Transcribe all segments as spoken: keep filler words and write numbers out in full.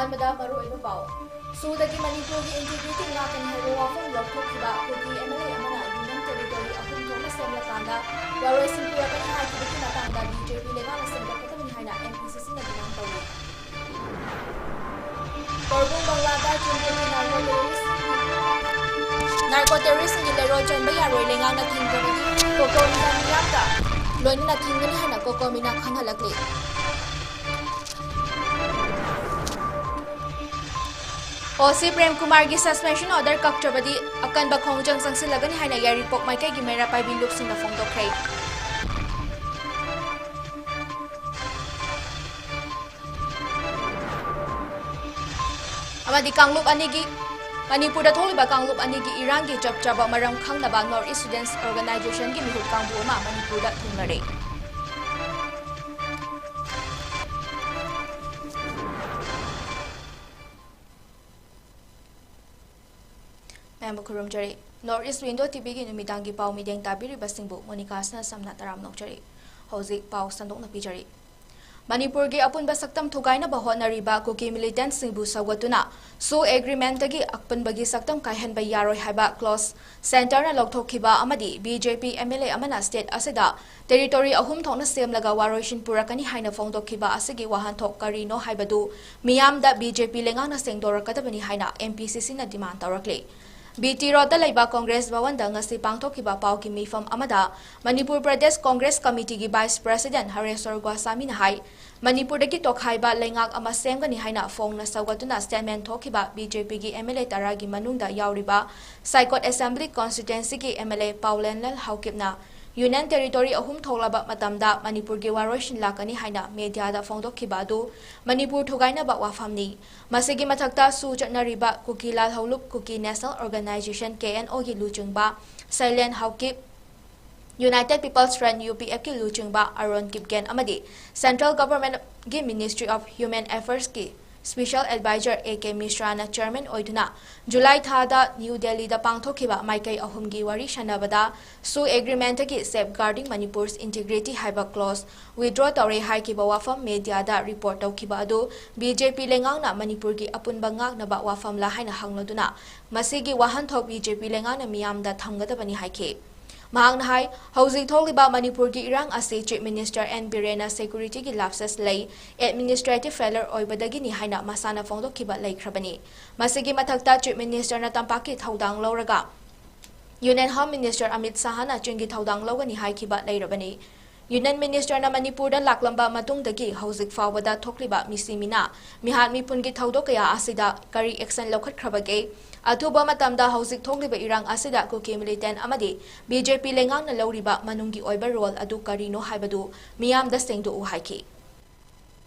ꯑꯃꯗ ꯃꯔꯨꯑꯣꯏꯕ ꯄꯥꯎ꯫ ꯁꯨꯗꯒꯤ ꯃꯅꯤꯄꯨꯔꯒꯤ integrity ꯉꯥꯛꯀꯅꯤ ꯍꯥꯏꯕ ꯋꯥꯐꯝ ꯂꯧꯊꯣꯛꯈꯤꯕ ꯀꯨꯀꯤ MLA ꯑꯃꯅ Union Territory ꯑꯍꯨꯝ ꯊꯣꯛꯅ ꯁꯦꯝꯂꯀꯥꯟꯗ ꯋꯥꯔꯣꯏꯁꯤꯟ ꯄꯨꯔꯛꯀꯅꯤ ꯍꯥꯏꯈꯤꯕꯒꯤ ꯃꯇꯥꯡꯗ BJP ꯂꯩꯉꯥꯛꯅ ꯁꯦꯡꯗꯣꯛꯀꯗꯕꯅꯤ ꯍꯥꯏꯅ MPCCꯅ demand ꯇꯧꯔꯤ꯫ ꯇꯣꯔꯕꯨꯡ ꯕꯪꯂꯥꯗ ꯆꯨꯝꯅꯒꯤ narco terroristꯁꯤꯡꯒꯤ, narco terroristꯁꯤꯡꯒꯤ ꯂꯩꯔꯣꯜ ꯆꯟꯕ ꯌꯥꯔꯣꯏ, ꯂꯩꯉꯥꯛꯅ ꯊꯤꯡꯗ꯭ꯔꯕꯗꯤ COCOMIꯅ ꯃꯤꯌꯥꯝꯒ ꯂꯣꯏꯅꯅ ꯊꯤꯡꯒꯅꯤ ꯍꯥꯏꯅ COCOMIꯅ ꯈꯪꯍꯜꯂꯛꯂꯤ꯫ OC ꯄ꯭ꯔꯦꯝ ꯀꯨꯃꯥꯔꯒꯤ suspension order ꯀꯛꯇ꯭ꯔꯕꯗꯤ ꯑꯀꯟꯕ ꯈꯣꯡꯖꯪ ꯆꯪꯁꯤꯜꯂꯒꯅꯤ ꯍꯥꯏꯅ ꯌꯥꯏꯔꯤꯄꯣꯛ ꯃꯥꯏꯀꯩꯒꯤ ꯃꯩꯔꯥ ꯄꯥꯏꯕꯤ ꯂꯨꯞꯁꯤꯡꯅ ꯐꯣꯡꯗꯣꯛꯈ꯭ꯔꯦ꯫ ꯑꯃꯗꯤ ꯀꯥꯡꯂꯨꯞ ꯑꯅꯤꯒꯤ, ꯃꯅꯤꯄꯨꯔꯗ ꯊꯣꯛꯂꯤꯕ ꯀꯥꯡꯂꯨꯞ ꯑꯅꯤꯒꯤ ꯏꯔꯥꯡꯒꯤ ꯆꯞ ꯆꯥꯕ ꯃꯔꯝ ꯈꯪꯅꯕ North East Students Organizationꯒꯤ ꯃꯤꯍꯨꯠ ꯀꯥꯡꯕꯨ ꯑꯃ ꯃꯅꯤꯄꯨꯔꯗ ꯊꯨꯡꯂꯔꯦ꯫ ꯃꯌꯥꯝꯕꯨ ꯈꯨꯔꯨꯝꯖꯔꯤ꯫ North East Window TVꯒꯤ ꯅꯨꯃꯤꯗꯥꯡꯒꯤ ꯄꯥꯎ ꯃꯤꯠꯌꯦꯡ ꯇꯥꯕꯤꯔꯤꯕꯁꯤꯡꯕꯨ ꯃꯣꯅꯤꯀꯥꯁꯅ ꯁꯝꯅ ꯇꯔꯥꯝꯅ ꯑꯣꯛꯆꯔꯤ꯫ ꯍꯧꯖꯤꯛ ꯄꯥꯎ ꯁꯟꯗꯣꯛꯅ ꯄꯤꯖꯔꯤ꯫ ꯃꯅꯤꯄꯨꯔꯒꯤ ꯑꯄꯨꯟꯕ ꯁꯛꯇꯝ ꯊꯨꯒꯥꯏꯅꯕ ꯍꯣꯠꯅꯔꯤꯕ ꯀꯨꯀꯤ militantꯁꯤꯡꯕꯨ ꯁꯧꯒꯠꯇꯨꯅ SoO Agreementꯒꯤ ꯑꯄꯨꯟꯕꯒꯤ ꯁꯛꯇꯝ ꯀꯥꯏꯍꯟꯕ ꯌꯥꯔꯣꯏ ꯍꯥꯏꯕ clause Centreꯅ ꯂꯧꯊꯣꯛꯈꯤꯕ ꯑꯃꯗꯤ BJP MLA ꯑꯃꯅ state ꯑꯁꯤꯗ territory ꯑꯍꯨꯝ ꯊꯣꯛꯅ ꯁꯦꯝꯂꯒ ꯋꯥꯔꯣꯏꯁꯤꯟ ꯄꯨꯔꯛꯀꯅꯤ ꯍꯥꯏꯅ ꯐꯣꯡꯗꯣꯛꯈꯤꯕ ꯑꯁꯤꯒꯤ ꯋꯥꯍꯟꯊꯣꯛ ꯀꯔꯤꯅꯣ ꯍꯥꯏꯕꯗꯨ ꯃꯤꯌꯥꯝꯗ BJP ꯂꯩꯉꯥꯛꯅ ꯁꯦꯡꯗꯣꯔꯛꯀꯗꯕꯅꯤ ꯍꯥꯏꯅ MPCCꯅ demand ꯇꯧꯔꯛꯂꯤ꯫ BT Roadꯇ ꯂꯩꯕ Congress ꯚꯋꯟꯗ ꯉꯁꯤ ꯄꯥꯡꯊꯣꯛꯈꯤꯕ ꯄꯥꯎꯒꯤ ꯃꯤꯐꯝ ꯑꯃꯗ Manipur Pradesh Congress Committeeꯒꯤ Vice President ꯍꯔꯦꯁ꯭ꯋꯔ ꯒꯣꯁꯥꯃꯤꯅ ꯍꯥꯏ, ꯃꯅꯤꯄꯨꯔꯗꯒꯤ ꯇꯣꯈꯥꯏꯕ ꯂꯩꯉꯥꯛ ꯑꯃ ꯁꯦꯝꯒꯅꯤ ꯍꯥꯏꯅ ꯐꯣꯡꯅ ꯁꯧꯒꯠꯇꯨꯅ statement ꯊꯣꯛꯈꯤꯕ BJPꯒꯤ MLA ꯇꯔꯥꯒꯤ ꯃꯅꯨꯡꯗ ꯌꯥꯎꯔꯤꯕ ꯁꯥꯏꯀꯣꯠ Assembly Constituencyꯒꯤ MLA ꯄꯥꯎꯂꯦꯟꯂꯦꯜ ꯍꯥꯎꯀꯤꯞꯅ Union Territory ꯑꯍꯨꯝ ꯊꯣꯛꯂꯕ ꯃꯇꯝꯗ ꯃꯅꯤꯄꯨꯔꯒꯤ ꯋꯥꯔꯣꯏꯁꯤꯟ ꯂꯥꯛꯀꯅꯤ ꯍꯥꯏꯅ mediaꯗ ꯐꯣꯡꯗꯣꯛꯈꯤꯕ ꯑꯗꯨ ꯃꯅꯤꯄꯨꯔ ꯊꯨꯒꯥꯏꯅꯕ ꯋꯥꯐꯝꯅꯤ꯫ ꯃꯁꯤꯒꯤ ꯃꯊꯛꯇ SoO ꯆꯠꯅꯔꯤꯕ ꯀꯨꯀꯤ ꯂꯥꯜꯍꯧꯂꯨꯞ Kuki National Organisation, KNOꯒꯤ ꯂꯨꯆꯤꯡꯕ ꯁꯩꯂꯦꯟ ꯍꯥꯎꯀꯤꯞ, United People's Front, UPFꯀꯤ ꯂꯨꯆꯤꯡꯕ ꯑꯔꯣꯟ ꯀꯤꯞꯒꯦꯟ ꯑꯃꯗꯤ Central Governmentꯒꯤ Ministry of Human Affairsꯀꯤ Special Advisor A K Mishra ꯅ chairman ꯑꯣꯏꯗꯨꯅ July ꯊꯥꯗ New Delhi ꯗ ꯄꯥꯡꯊꯣꯛꯈꯤꯕ ꯃꯥꯏꯀꯩ ꯑꯍꯨꯝꯒꯤ ꯋꯥꯔꯤ ꯁꯥꯟꯅꯕꯗ SoO Agreement ꯇꯒꯤ Safeguarding Manipur's Integrity ꯍꯥꯏꯕ clause withdraw ꯇꯧꯔꯦ ꯍꯥꯏꯈꯤꯕ ꯋꯥꯐꯝ media ꯗ report ꯇꯧꯈꯤꯕ ꯑꯗꯨ B J P ꯂꯩꯉꯥꯛꯅ ꯃꯅꯤꯄꯨꯔꯒꯤ ꯑꯄꯨꯟꯕ ꯉꯥꯛꯅꯕ ꯋꯥꯐꯝꯂ ꯍꯥꯏꯅ ꯍꯪꯂꯗꯨꯅ, ꯃꯁꯤꯒꯤ ꯋꯥꯍꯟꯊꯣꯛ B J P ꯂꯩꯉꯥꯛꯅ ꯃꯤꯌꯥꯝꯗ ꯊꯝꯒꯗꯕꯅꯤ ꯍꯥꯏꯈꯤ꯫ ꯃꯍꯥꯛꯅ ꯍꯥꯏ, ꯍꯧꯖꯤꯛ ꯊꯣꯛꯂꯤꯕ ꯃꯅꯤꯄꯨꯔꯒꯤ ꯏꯔꯥꯡ ꯑꯁꯤ Chief Minister N Biren ꯅ security ꯒꯤ lapses ꯂꯩ, administrative failure ꯑꯣꯏꯕꯗꯒꯤꯅꯤ ꯍꯥꯏꯅ ꯃꯁꯥꯅ ꯐꯣꯡꯗꯣꯛꯈꯤꯕ ꯂꯩꯈ꯭ꯔꯕꯅꯤ꯫ ꯃꯁꯤꯒꯤ ꯃꯊꯛꯇ Chief Minister ꯅ ꯇꯝꯄꯥꯛꯀꯤ ꯊꯧꯗꯥꯡ ꯂꯧꯔꯒ Union Home Minister ꯑꯃꯤꯠ ꯁꯥꯍꯅ ꯆꯤꯡꯒꯤ ꯊꯧꯗꯥꯡ ꯂꯧꯒꯅꯤ ꯍꯥꯏꯈꯤꯕ ꯂꯩꯔꯕꯅꯤ꯫ Union Minister ꯅ ꯃꯅꯤꯄꯨꯔꯗ ꯂꯥꯛꯂꯝꯕ ꯃꯇꯨꯡꯗꯒꯤ ꯍꯧꯖꯤꯛ ꯐꯥꯎꯕꯗ ꯊꯣꯛꯂꯤꯕ ꯃꯤꯁꯤ ꯃꯤꯅꯥ, ꯃꯤꯍꯥꯠ ꯃꯤꯄꯨꯟꯒꯤ ꯊꯧꯗꯣꯛ ꯀꯌꯥ ꯑꯁꯤꯗ ꯀꯔꯤ action ꯂꯧꯈꯠꯈ꯭ꯔꯕꯒꯦ? ꯑꯊꯨꯕ ꯃꯇꯝꯗ ꯍꯧꯖꯤꯛ ꯊꯣꯛꯂꯤꯕ ꯏꯔꯥꯡ ꯑꯁꯤꯗ ꯀꯨꯀꯤ militant ꯑꯃꯗꯤ B J P ꯂꯩꯉꯥꯛꯅ ꯂꯧꯔꯤꯕ ꯃꯅꯨꯡꯒꯤ ꯑꯣꯏꯕ role ꯑꯗꯨ ꯀꯔꯤꯅꯣ ꯍꯥꯏꯕꯗꯨ ꯃꯤꯌꯥꯝꯗ ꯁꯦꯡꯗꯣꯛꯎ ꯍꯥꯏꯈꯤ꯫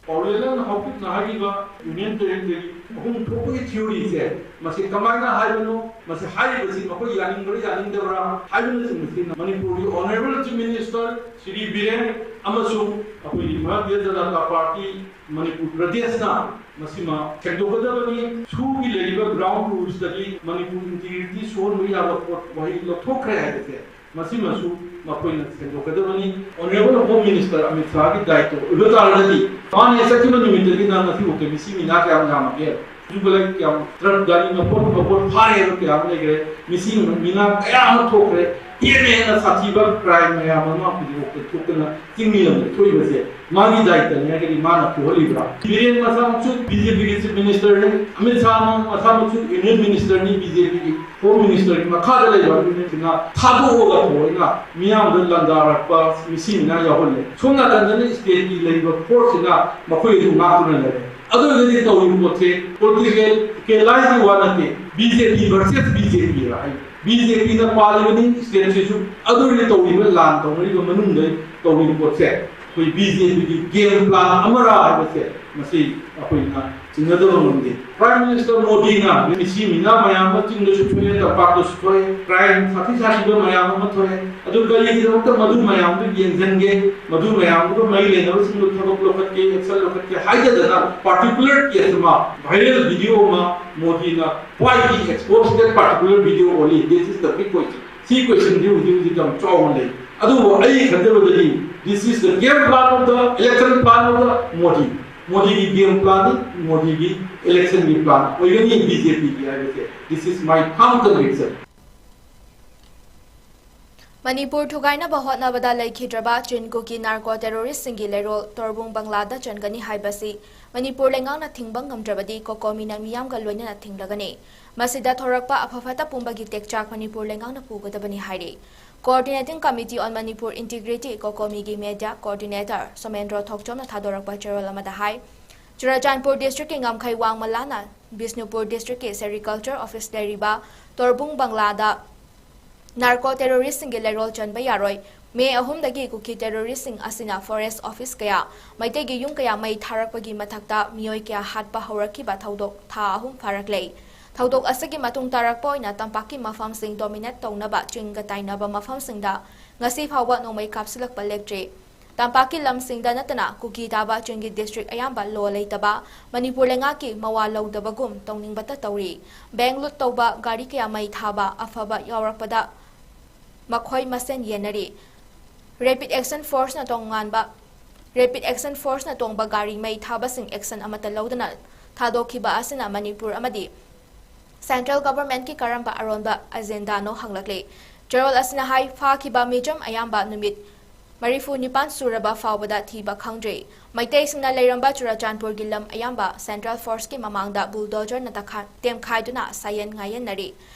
ꯄꯥꯎꯔꯦꯜ ꯅꯪꯅ ꯍꯧꯖꯤꯛꯅ ꯍꯥꯏꯈꯤꯕ Union Territory ꯑꯍꯨꯝ ꯊꯣꯛꯄꯒꯤ theory ꯁꯦ, ꯃꯁꯤ ꯀꯃꯥꯏꯅ ꯍꯥꯏꯕꯅꯣ, ꯃꯁꯤ ꯍꯥꯏꯔꯤꯕꯁꯤ ꯃꯈꯣꯏ ꯌꯥꯅꯤꯡꯕ꯭ꯔꯥ ꯌꯥꯅꯤꯡꯗꯕ꯭ꯔꯥ ꯍꯥꯏꯕꯅꯆꯤꯡꯕꯁꯤ ꯃꯅꯤꯄꯨꯔꯒꯤ Honourable Chief Minister Shri Biren ꯑꯃꯁꯨꯡ ꯑꯩꯈꯣꯏꯒꯤ ꯚꯥꯔꯇꯤꯌ ꯖꯅꯇꯥ ꯄꯥꯔꯇꯤ ꯃꯅꯤꯄꯨꯔ ꯄ꯭ꯔꯗꯦꯁꯅ ꯃꯁꯤꯃ ꯁꯦꯡꯗꯣꯛꯀꯗꯕꯅꯤ꯫ SoO ꯒꯤ ꯂꯩꯔꯤꯕ ground rules ꯇꯒꯤ ꯃꯅꯤꯄꯨꯔ integrity ꯁꯣꯛꯍꯟꯕ ꯌꯥꯕ ꯄꯣꯠ ꯋꯥꯍꯩ ꯂꯧꯊꯣꯛꯈ꯭ꯔꯦ ꯍꯥꯏꯕꯁꯦ, ꯃꯁꯤꯃꯁꯨ ꯃꯈꯣꯏꯅ ꯁꯦꯡꯗꯣꯛꯀꯗꯕꯅꯤ꯫ Honourable Home Minister ꯑꯃꯤꯠ ꯁꯥꯍꯒꯤ ꯗꯥꯌꯤꯠꯇ꯭ꯋ ꯑꯣꯏꯕ ꯇꯥꯔꯒꯗꯤ, ꯃꯥꯅ ꯆꯠꯈꯤꯕ ꯅꯨꯃꯤꯠꯇꯒꯤꯅ ꯉꯁꯤꯐꯥꯎꯗ ꯃꯤꯁꯤ ꯃꯤꯅꯥ ꯀꯌꯥꯝ ꯌꯥꯝꯃꯒꯦ? ꯖꯨꯕꯂꯥꯏ ꯀꯌꯥꯝ, ꯇ꯭ꯔꯛ ꯒꯥꯔꯤ ꯃꯄꯣꯠ ꯃꯄꯣꯠ ꯐꯥꯔꯦ ꯍꯥꯏꯕ ꯀꯌꯥ ꯑꯃ ꯂꯩꯈ꯭ꯔꯦ꯫ ꯃꯤꯁꯤ ꯃꯤꯅꯥ ꯀꯌꯥ ꯑꯃ ꯊꯣꯛꯈ꯭ꯔꯦ꯫ ꯍꯦꯟꯅ ꯍꯦꯟꯅ ꯁꯥꯊꯤꯕ crime ꯃꯌꯥꯝ ꯑꯃ ꯍꯧꯖꯤꯛꯐꯥꯎꯗ ꯊꯣꯛꯇꯅ ꯆꯤꯡꯃꯤ ꯂꯝꯗ ꯊꯣꯛꯏꯕꯁꯦ ꯃꯥꯒꯤ ꯗꯥꯌꯤꯠꯇꯅꯤ ꯍꯥꯏꯔꯒꯗꯤ ꯃꯥꯅ ꯊꯣꯛꯍꯜꯂꯤꯕ꯭ꯔꯥ? ꯕꯤꯔꯦꯟ ꯃꯁꯥꯃꯛꯁꯨ B J P ꯒꯤ Chief Minister ꯅꯤ, ꯑꯃꯤꯠ ꯁꯥꯍ ꯃꯁꯥꯃꯛꯁꯨ Union Minister ꯅꯤ, B J P ꯒꯤ Home Minister ꯒꯤ ꯃꯈꯥꯗ ꯂꯩꯕ Union ꯁꯤꯅ ꯊꯥꯗꯣꯛꯑꯒ ꯊꯑꯣꯏꯅ ꯃꯤꯌꯥꯝꯗ ꯂꯥꯟꯗꯥꯔꯛꯄ ꯃꯤꯁꯤ ꯃꯤꯅꯥ ꯌꯥꯎꯍꯜꯂꯦ꯫ ꯁꯣꯝ ꯅꯥꯀꯟꯗꯅ state ꯀꯤ ꯂꯩꯔꯤꯕ force ꯁꯤꯅ ꯃꯈꯣꯏ ꯑꯗꯨ ꯉꯥꯛꯇꯨꯅ ꯂꯩꯔꯦ꯫ ꯑꯗꯨ ꯑꯣꯏꯔꯒꯗꯤ ꯇꯧꯔꯤꯕ ꯄꯣꯠꯁꯦ political ꯀꯦꯂꯥꯏꯒꯤ ꯋꯥ ꯅꯠꯇꯦ, B J P versus B J P ꯍꯥꯏ꯫ B J P ꯅ ꯄꯥꯜꯂꯤꯕꯅꯤ state ꯁꯤꯁꯨ, ꯑꯗꯨ ꯑꯣꯏꯔꯗꯤ ꯇꯧꯔꯤꯕ ꯂꯥꯟ ꯇꯧꯅꯔꯤꯕ ꯃꯅꯨꯡꯗ ꯇꯧꯔꯤꯕ ꯄꯣꯠꯁꯦ ꯑꯩꯈꯣꯏ ꯕꯤ ꯖꯦ ꯄꯤꯒꯤ ꯒꯦꯝ ꯄ꯭ꯂꯥꯟ ꯑꯃꯔꯥ ꯍꯥꯏꯕꯁꯦ ꯃꯁꯤ ꯑꯩꯈꯣꯏꯅ ꯆꯤꯡꯅꯗꯕ ꯉꯝꯗꯦ꯫ ꯄ꯭ꯔꯥꯏꯝ ꯃꯤꯅꯤꯁꯇꯔ ꯃꯣꯗꯤꯅ ꯃꯤꯁꯤ ꯃꯤꯅꯥ ꯃꯌꯥꯝ ꯑꯃ ꯆꯤꯡꯗꯁꯨ ꯊꯣꯛꯑꯦ, ꯇꯝꯄꯥꯛꯇꯁꯨ ꯊꯣꯛꯑꯦ, ꯀ꯭ꯔꯥꯏꯝ ꯁꯥꯊꯤ ꯁꯥꯊꯤꯕ ꯃꯌꯥꯝ ꯑꯃ ꯊꯣꯛꯑꯦ꯫ ꯑꯗꯨ ꯀꯔꯤꯒꯤꯗꯃꯛꯇ ꯃꯗꯨ ꯃꯌꯥꯝꯗꯨ ꯌꯦꯡꯁꯤꯟꯒꯦ, ꯃꯗꯨ ꯃꯌꯥꯝꯗꯨꯒ ꯃꯔꯤ ꯂꯩꯅꯕꯁꯤꯡꯗꯨ ꯊꯕꯛ ꯂꯧꯈꯠꯀꯦ, ꯑꯦꯛꯁꯟ ꯂꯧꯈꯠꯀꯦ ꯍꯥꯏꯗꯗꯅ ꯄꯥꯔꯇꯤꯀꯨꯂꯔ ꯀꯦꯁ ꯑꯃ, ꯚꯥꯏꯔꯦꯜ ꯚꯤꯗꯤꯑꯣ ꯑꯃ ꯃꯣꯗꯤꯅ, why he exposed that particular video only? This is the big question. ꯁꯤ ꯀꯣꯏꯁꯟꯁꯤ ꯍꯧꯖꯤꯛ ꯍꯧꯖꯤꯛ ꯌꯥꯝ ꯆꯥꯎꯅ ꯂꯩ꯫ ꯑꯗꯨꯕꯨ ꯑꯩ ꯈꯟꯖꯕꯗꯗꯤ this is the game plan of the election plan of the Modi. ꯃꯣꯗꯤꯒꯤ ꯒꯦꯝ ꯄ꯭ꯂꯥꯟꯅꯤ, ꯃꯣꯗꯤꯒꯤ ꯏꯂꯦꯛꯁꯟꯒꯤ ꯄ꯭ꯂꯥꯟ ꯑꯣꯏꯒꯅꯤ ꯕꯤ ꯖꯦ ꯄꯤꯒꯤ ꯍꯥꯏꯕꯁꯦ, this is my firm conviction. Manipur ꯊꯨꯒꯥꯏꯅꯕ ꯍꯣꯠꯅꯕꯗ ꯂꯩꯈꯤꯗ꯭ꯔꯕ ꯆꯤꯟ ꯀꯨꯀꯤ ꯅꯥꯔꯀꯣ ꯇꯦꯔꯣꯔꯤꯁꯁꯤꯡꯒꯤ ꯂꯩꯔꯣꯜ ꯇꯣꯔꯕꯨꯡ ꯕꯪꯂꯥꯗ ꯆꯟꯒꯅꯤ ꯍꯥꯏꯕꯁꯤ ꯃꯅꯤꯄꯨꯔ ꯂꯩꯉꯥꯛꯅ ꯊꯤꯡꯕ ꯉꯝꯗ꯭ꯔꯕꯗꯤ ꯀꯣꯀꯣꯃꯤꯅ ꯃꯤꯌꯥꯝꯒ ꯂꯣꯏꯅꯅ ꯊꯤꯡꯂꯒꯅꯤ꯫ ꯃꯁꯤꯗ ꯊꯣꯔꯛꯄ ꯑꯐ ꯐꯠꯇ ꯄꯨꯝꯕꯒꯤ ꯇꯦꯛꯆꯥꯛ ꯃꯅꯤꯄꯨꯔ ꯂꯩꯉꯥꯛꯅ ꯄꯨꯒꯗꯕꯅꯤ ꯍꯥꯏꯔꯤ꯫ Coordinating Committee on Manipur Integrity, ꯀꯣꯀꯣꯃꯤꯒꯤ ꯃꯦꯗꯤꯌꯥ ꯀꯣꯑꯣꯔꯗꯤꯅꯦꯇꯔ ꯁꯣꯃꯦꯟꯗ꯭ꯔꯣ ꯊꯣꯛꯆꯣꯝꯅ ꯊꯥꯗꯣꯔꯛꯄ ꯆꯦꯔꯣꯜ ꯑꯃꯗ ꯍꯥꯏ, ꯆꯨꯔꯥꯆꯥꯟꯄꯨꯔ ꯗꯤꯁꯇ꯭ꯔꯤꯛꯀꯤ ꯉꯝꯈꯩ ꯋꯥꯡꯃ ꯂꯥꯟꯅ ꯕꯤꯁꯅꯨꯄꯨꯔ ꯗꯤꯁꯇ꯭ꯔꯤꯛꯀꯤ ꯁꯦꯔꯤꯀꯜꯆꯔ ꯑꯣꯐꯤꯁ ꯂꯩꯔꯤꯕ ꯇꯣꯔꯕꯨꯡ ꯕꯪꯂꯥꯗ ꯅꯥꯔꯀꯣ ꯇꯦꯔꯣꯔꯤꯁꯁꯤꯡꯒꯤ ꯂꯩꯔꯣꯜ ꯆꯟꯕ ꯌꯥꯔꯣꯏ꯫ ꯃꯦ ꯑꯍꯨꯝꯗꯒꯤ ꯀꯨꯀꯤ ꯇꯦꯔꯣꯔꯤꯁꯁꯤꯡ ꯑꯁꯤꯅ ꯐꯣꯔꯦꯁ ꯑꯣꯐꯤꯁ ꯀꯌꯥ, ꯃꯩꯇꯩꯒꯤ ꯌꯨꯝ ꯀꯌꯥ ꯃꯩ ꯊꯥꯔꯛꯄꯒꯤ ꯃꯊꯛꯇ ꯃꯤꯑꯣꯏ ꯀꯌꯥ ꯍꯥꯠꯄ ꯍꯧꯔꯛꯈꯤꯕ ꯊꯧꯗꯣꯛ ꯊꯥ ꯑꯍꯨꯝ ꯐꯥꯔꯛꯂꯦ꯫ ꯊꯧꯗꯣꯛ ꯑꯁꯤꯒꯤ ꯃꯇꯨꯡ ꯇꯥꯔꯛꯄ ꯑꯣꯏꯅ ꯇꯝꯄꯥꯛꯀꯤ ꯃꯐꯝꯁꯤꯡ ꯗꯣꯃꯤꯅꯦꯠ ꯇꯧꯅꯕ ꯆꯤꯡꯒ ꯇꯥꯏꯅꯕ ꯃꯐꯝꯁꯤꯡꯗ ꯉꯁꯤ ꯐꯥꯎꯕ ꯅꯣꯡꯃꯩ ꯀꯥꯞꯁꯤꯜꯂꯛꯄ ꯂꯦꯞꯇ꯭ꯔꯤ꯫ ꯇꯝꯄꯥꯛꯀꯤ ꯂꯝꯁꯤꯡꯗ ꯅꯠꯇꯅ ꯀꯨꯀꯤ ꯇꯥꯕ ꯆꯤꯡꯒꯤ ꯗꯤꯁꯇ꯭ꯔꯤꯛ ꯑꯌꯥꯝꯕ ꯂꯣ ꯂꯩꯇꯕ, ꯃꯅꯤꯄꯨꯔ ꯂꯩꯉꯥꯛꯀꯤ ꯃꯋꯥ ꯂꯧꯗꯕꯒꯨꯝ ꯇꯧꯅꯤꯡꯕꯇ ꯇꯧꯔꯤ꯫ ꯕꯦꯡꯛ ꯂꯨꯠ ꯇꯧꯕ, ꯒꯥꯔꯤ ꯀꯌꯥ ꯃꯩ ꯊꯥꯕ, ꯑꯐꯕ ꯌꯥꯎꯔꯛꯄꯗ ꯃꯈꯣꯏ ꯃꯁꯦꯟ ꯌꯦꯟꯅꯔꯤ꯫ ꯔꯦꯄꯤꯗ ꯑꯦꯛꯁꯟ ꯐꯣꯔꯁꯅ ꯇꯣꯉꯥꯟꯕ, ꯔꯦꯄꯤꯗ ꯑꯦꯛꯁꯟ ꯐꯣꯔꯁꯅ ꯇꯣꯡꯕ ꯒꯥꯔꯤ ꯃꯩ ꯊꯥꯕꯁꯤꯡ ꯑꯦꯛꯁꯟ ꯑꯃꯠꯇ ꯂꯧꯗꯅ ꯊꯥꯗꯣꯛꯈꯤꯕ ꯑꯁꯤꯅ ꯃꯅꯤꯄꯨꯔ ꯑꯃꯗꯤ ꯁꯦꯟꯇ꯭ꯔꯦꯜ ꯒꯚꯔꯟꯃꯦꯟꯠꯀꯤ ꯀꯔꯝꯕ ꯑꯔꯣꯟꯕ ꯑꯦꯖꯦꯟꯗꯥꯅꯣ ꯍꯪꯂꯛꯂꯤ꯫ ꯆꯦꯔꯣꯜ ꯑꯁꯤꯅ ꯍꯥꯏ, ꯐꯥꯈꯤꯕ ꯃꯤꯆꯝ ꯑꯌꯥꯝꯕ ꯅꯨꯃꯤꯠ ꯃꯔꯤꯐꯨ ꯅꯤꯄꯥꯟ ꯁꯨꯔꯕ ꯐꯥꯎꯕꯗ ꯊꯤꯕ ꯈꯪꯗ꯭ꯔꯤ꯫ ꯃꯩꯇꯩꯁꯤꯡꯅ ꯂꯩꯔꯝꯕ ꯆꯨꯔꯥꯆꯥꯟꯄꯨꯔꯒꯤ ꯂꯝ ꯑꯌꯥꯝꯕ ꯁꯦꯟꯇ꯭ꯔꯦꯜ ꯐꯣꯔꯁꯀꯤ ꯃꯃꯥꯡꯗ ꯕꯨꯜꯗꯣꯖꯔꯅ ꯇꯛꯈꯥ-, ꯇꯦꯝꯈꯥꯏꯗꯨꯅ ꯁꯥꯌꯦꯟ ꯉꯥꯌꯦꯟꯅꯔꯤ꯫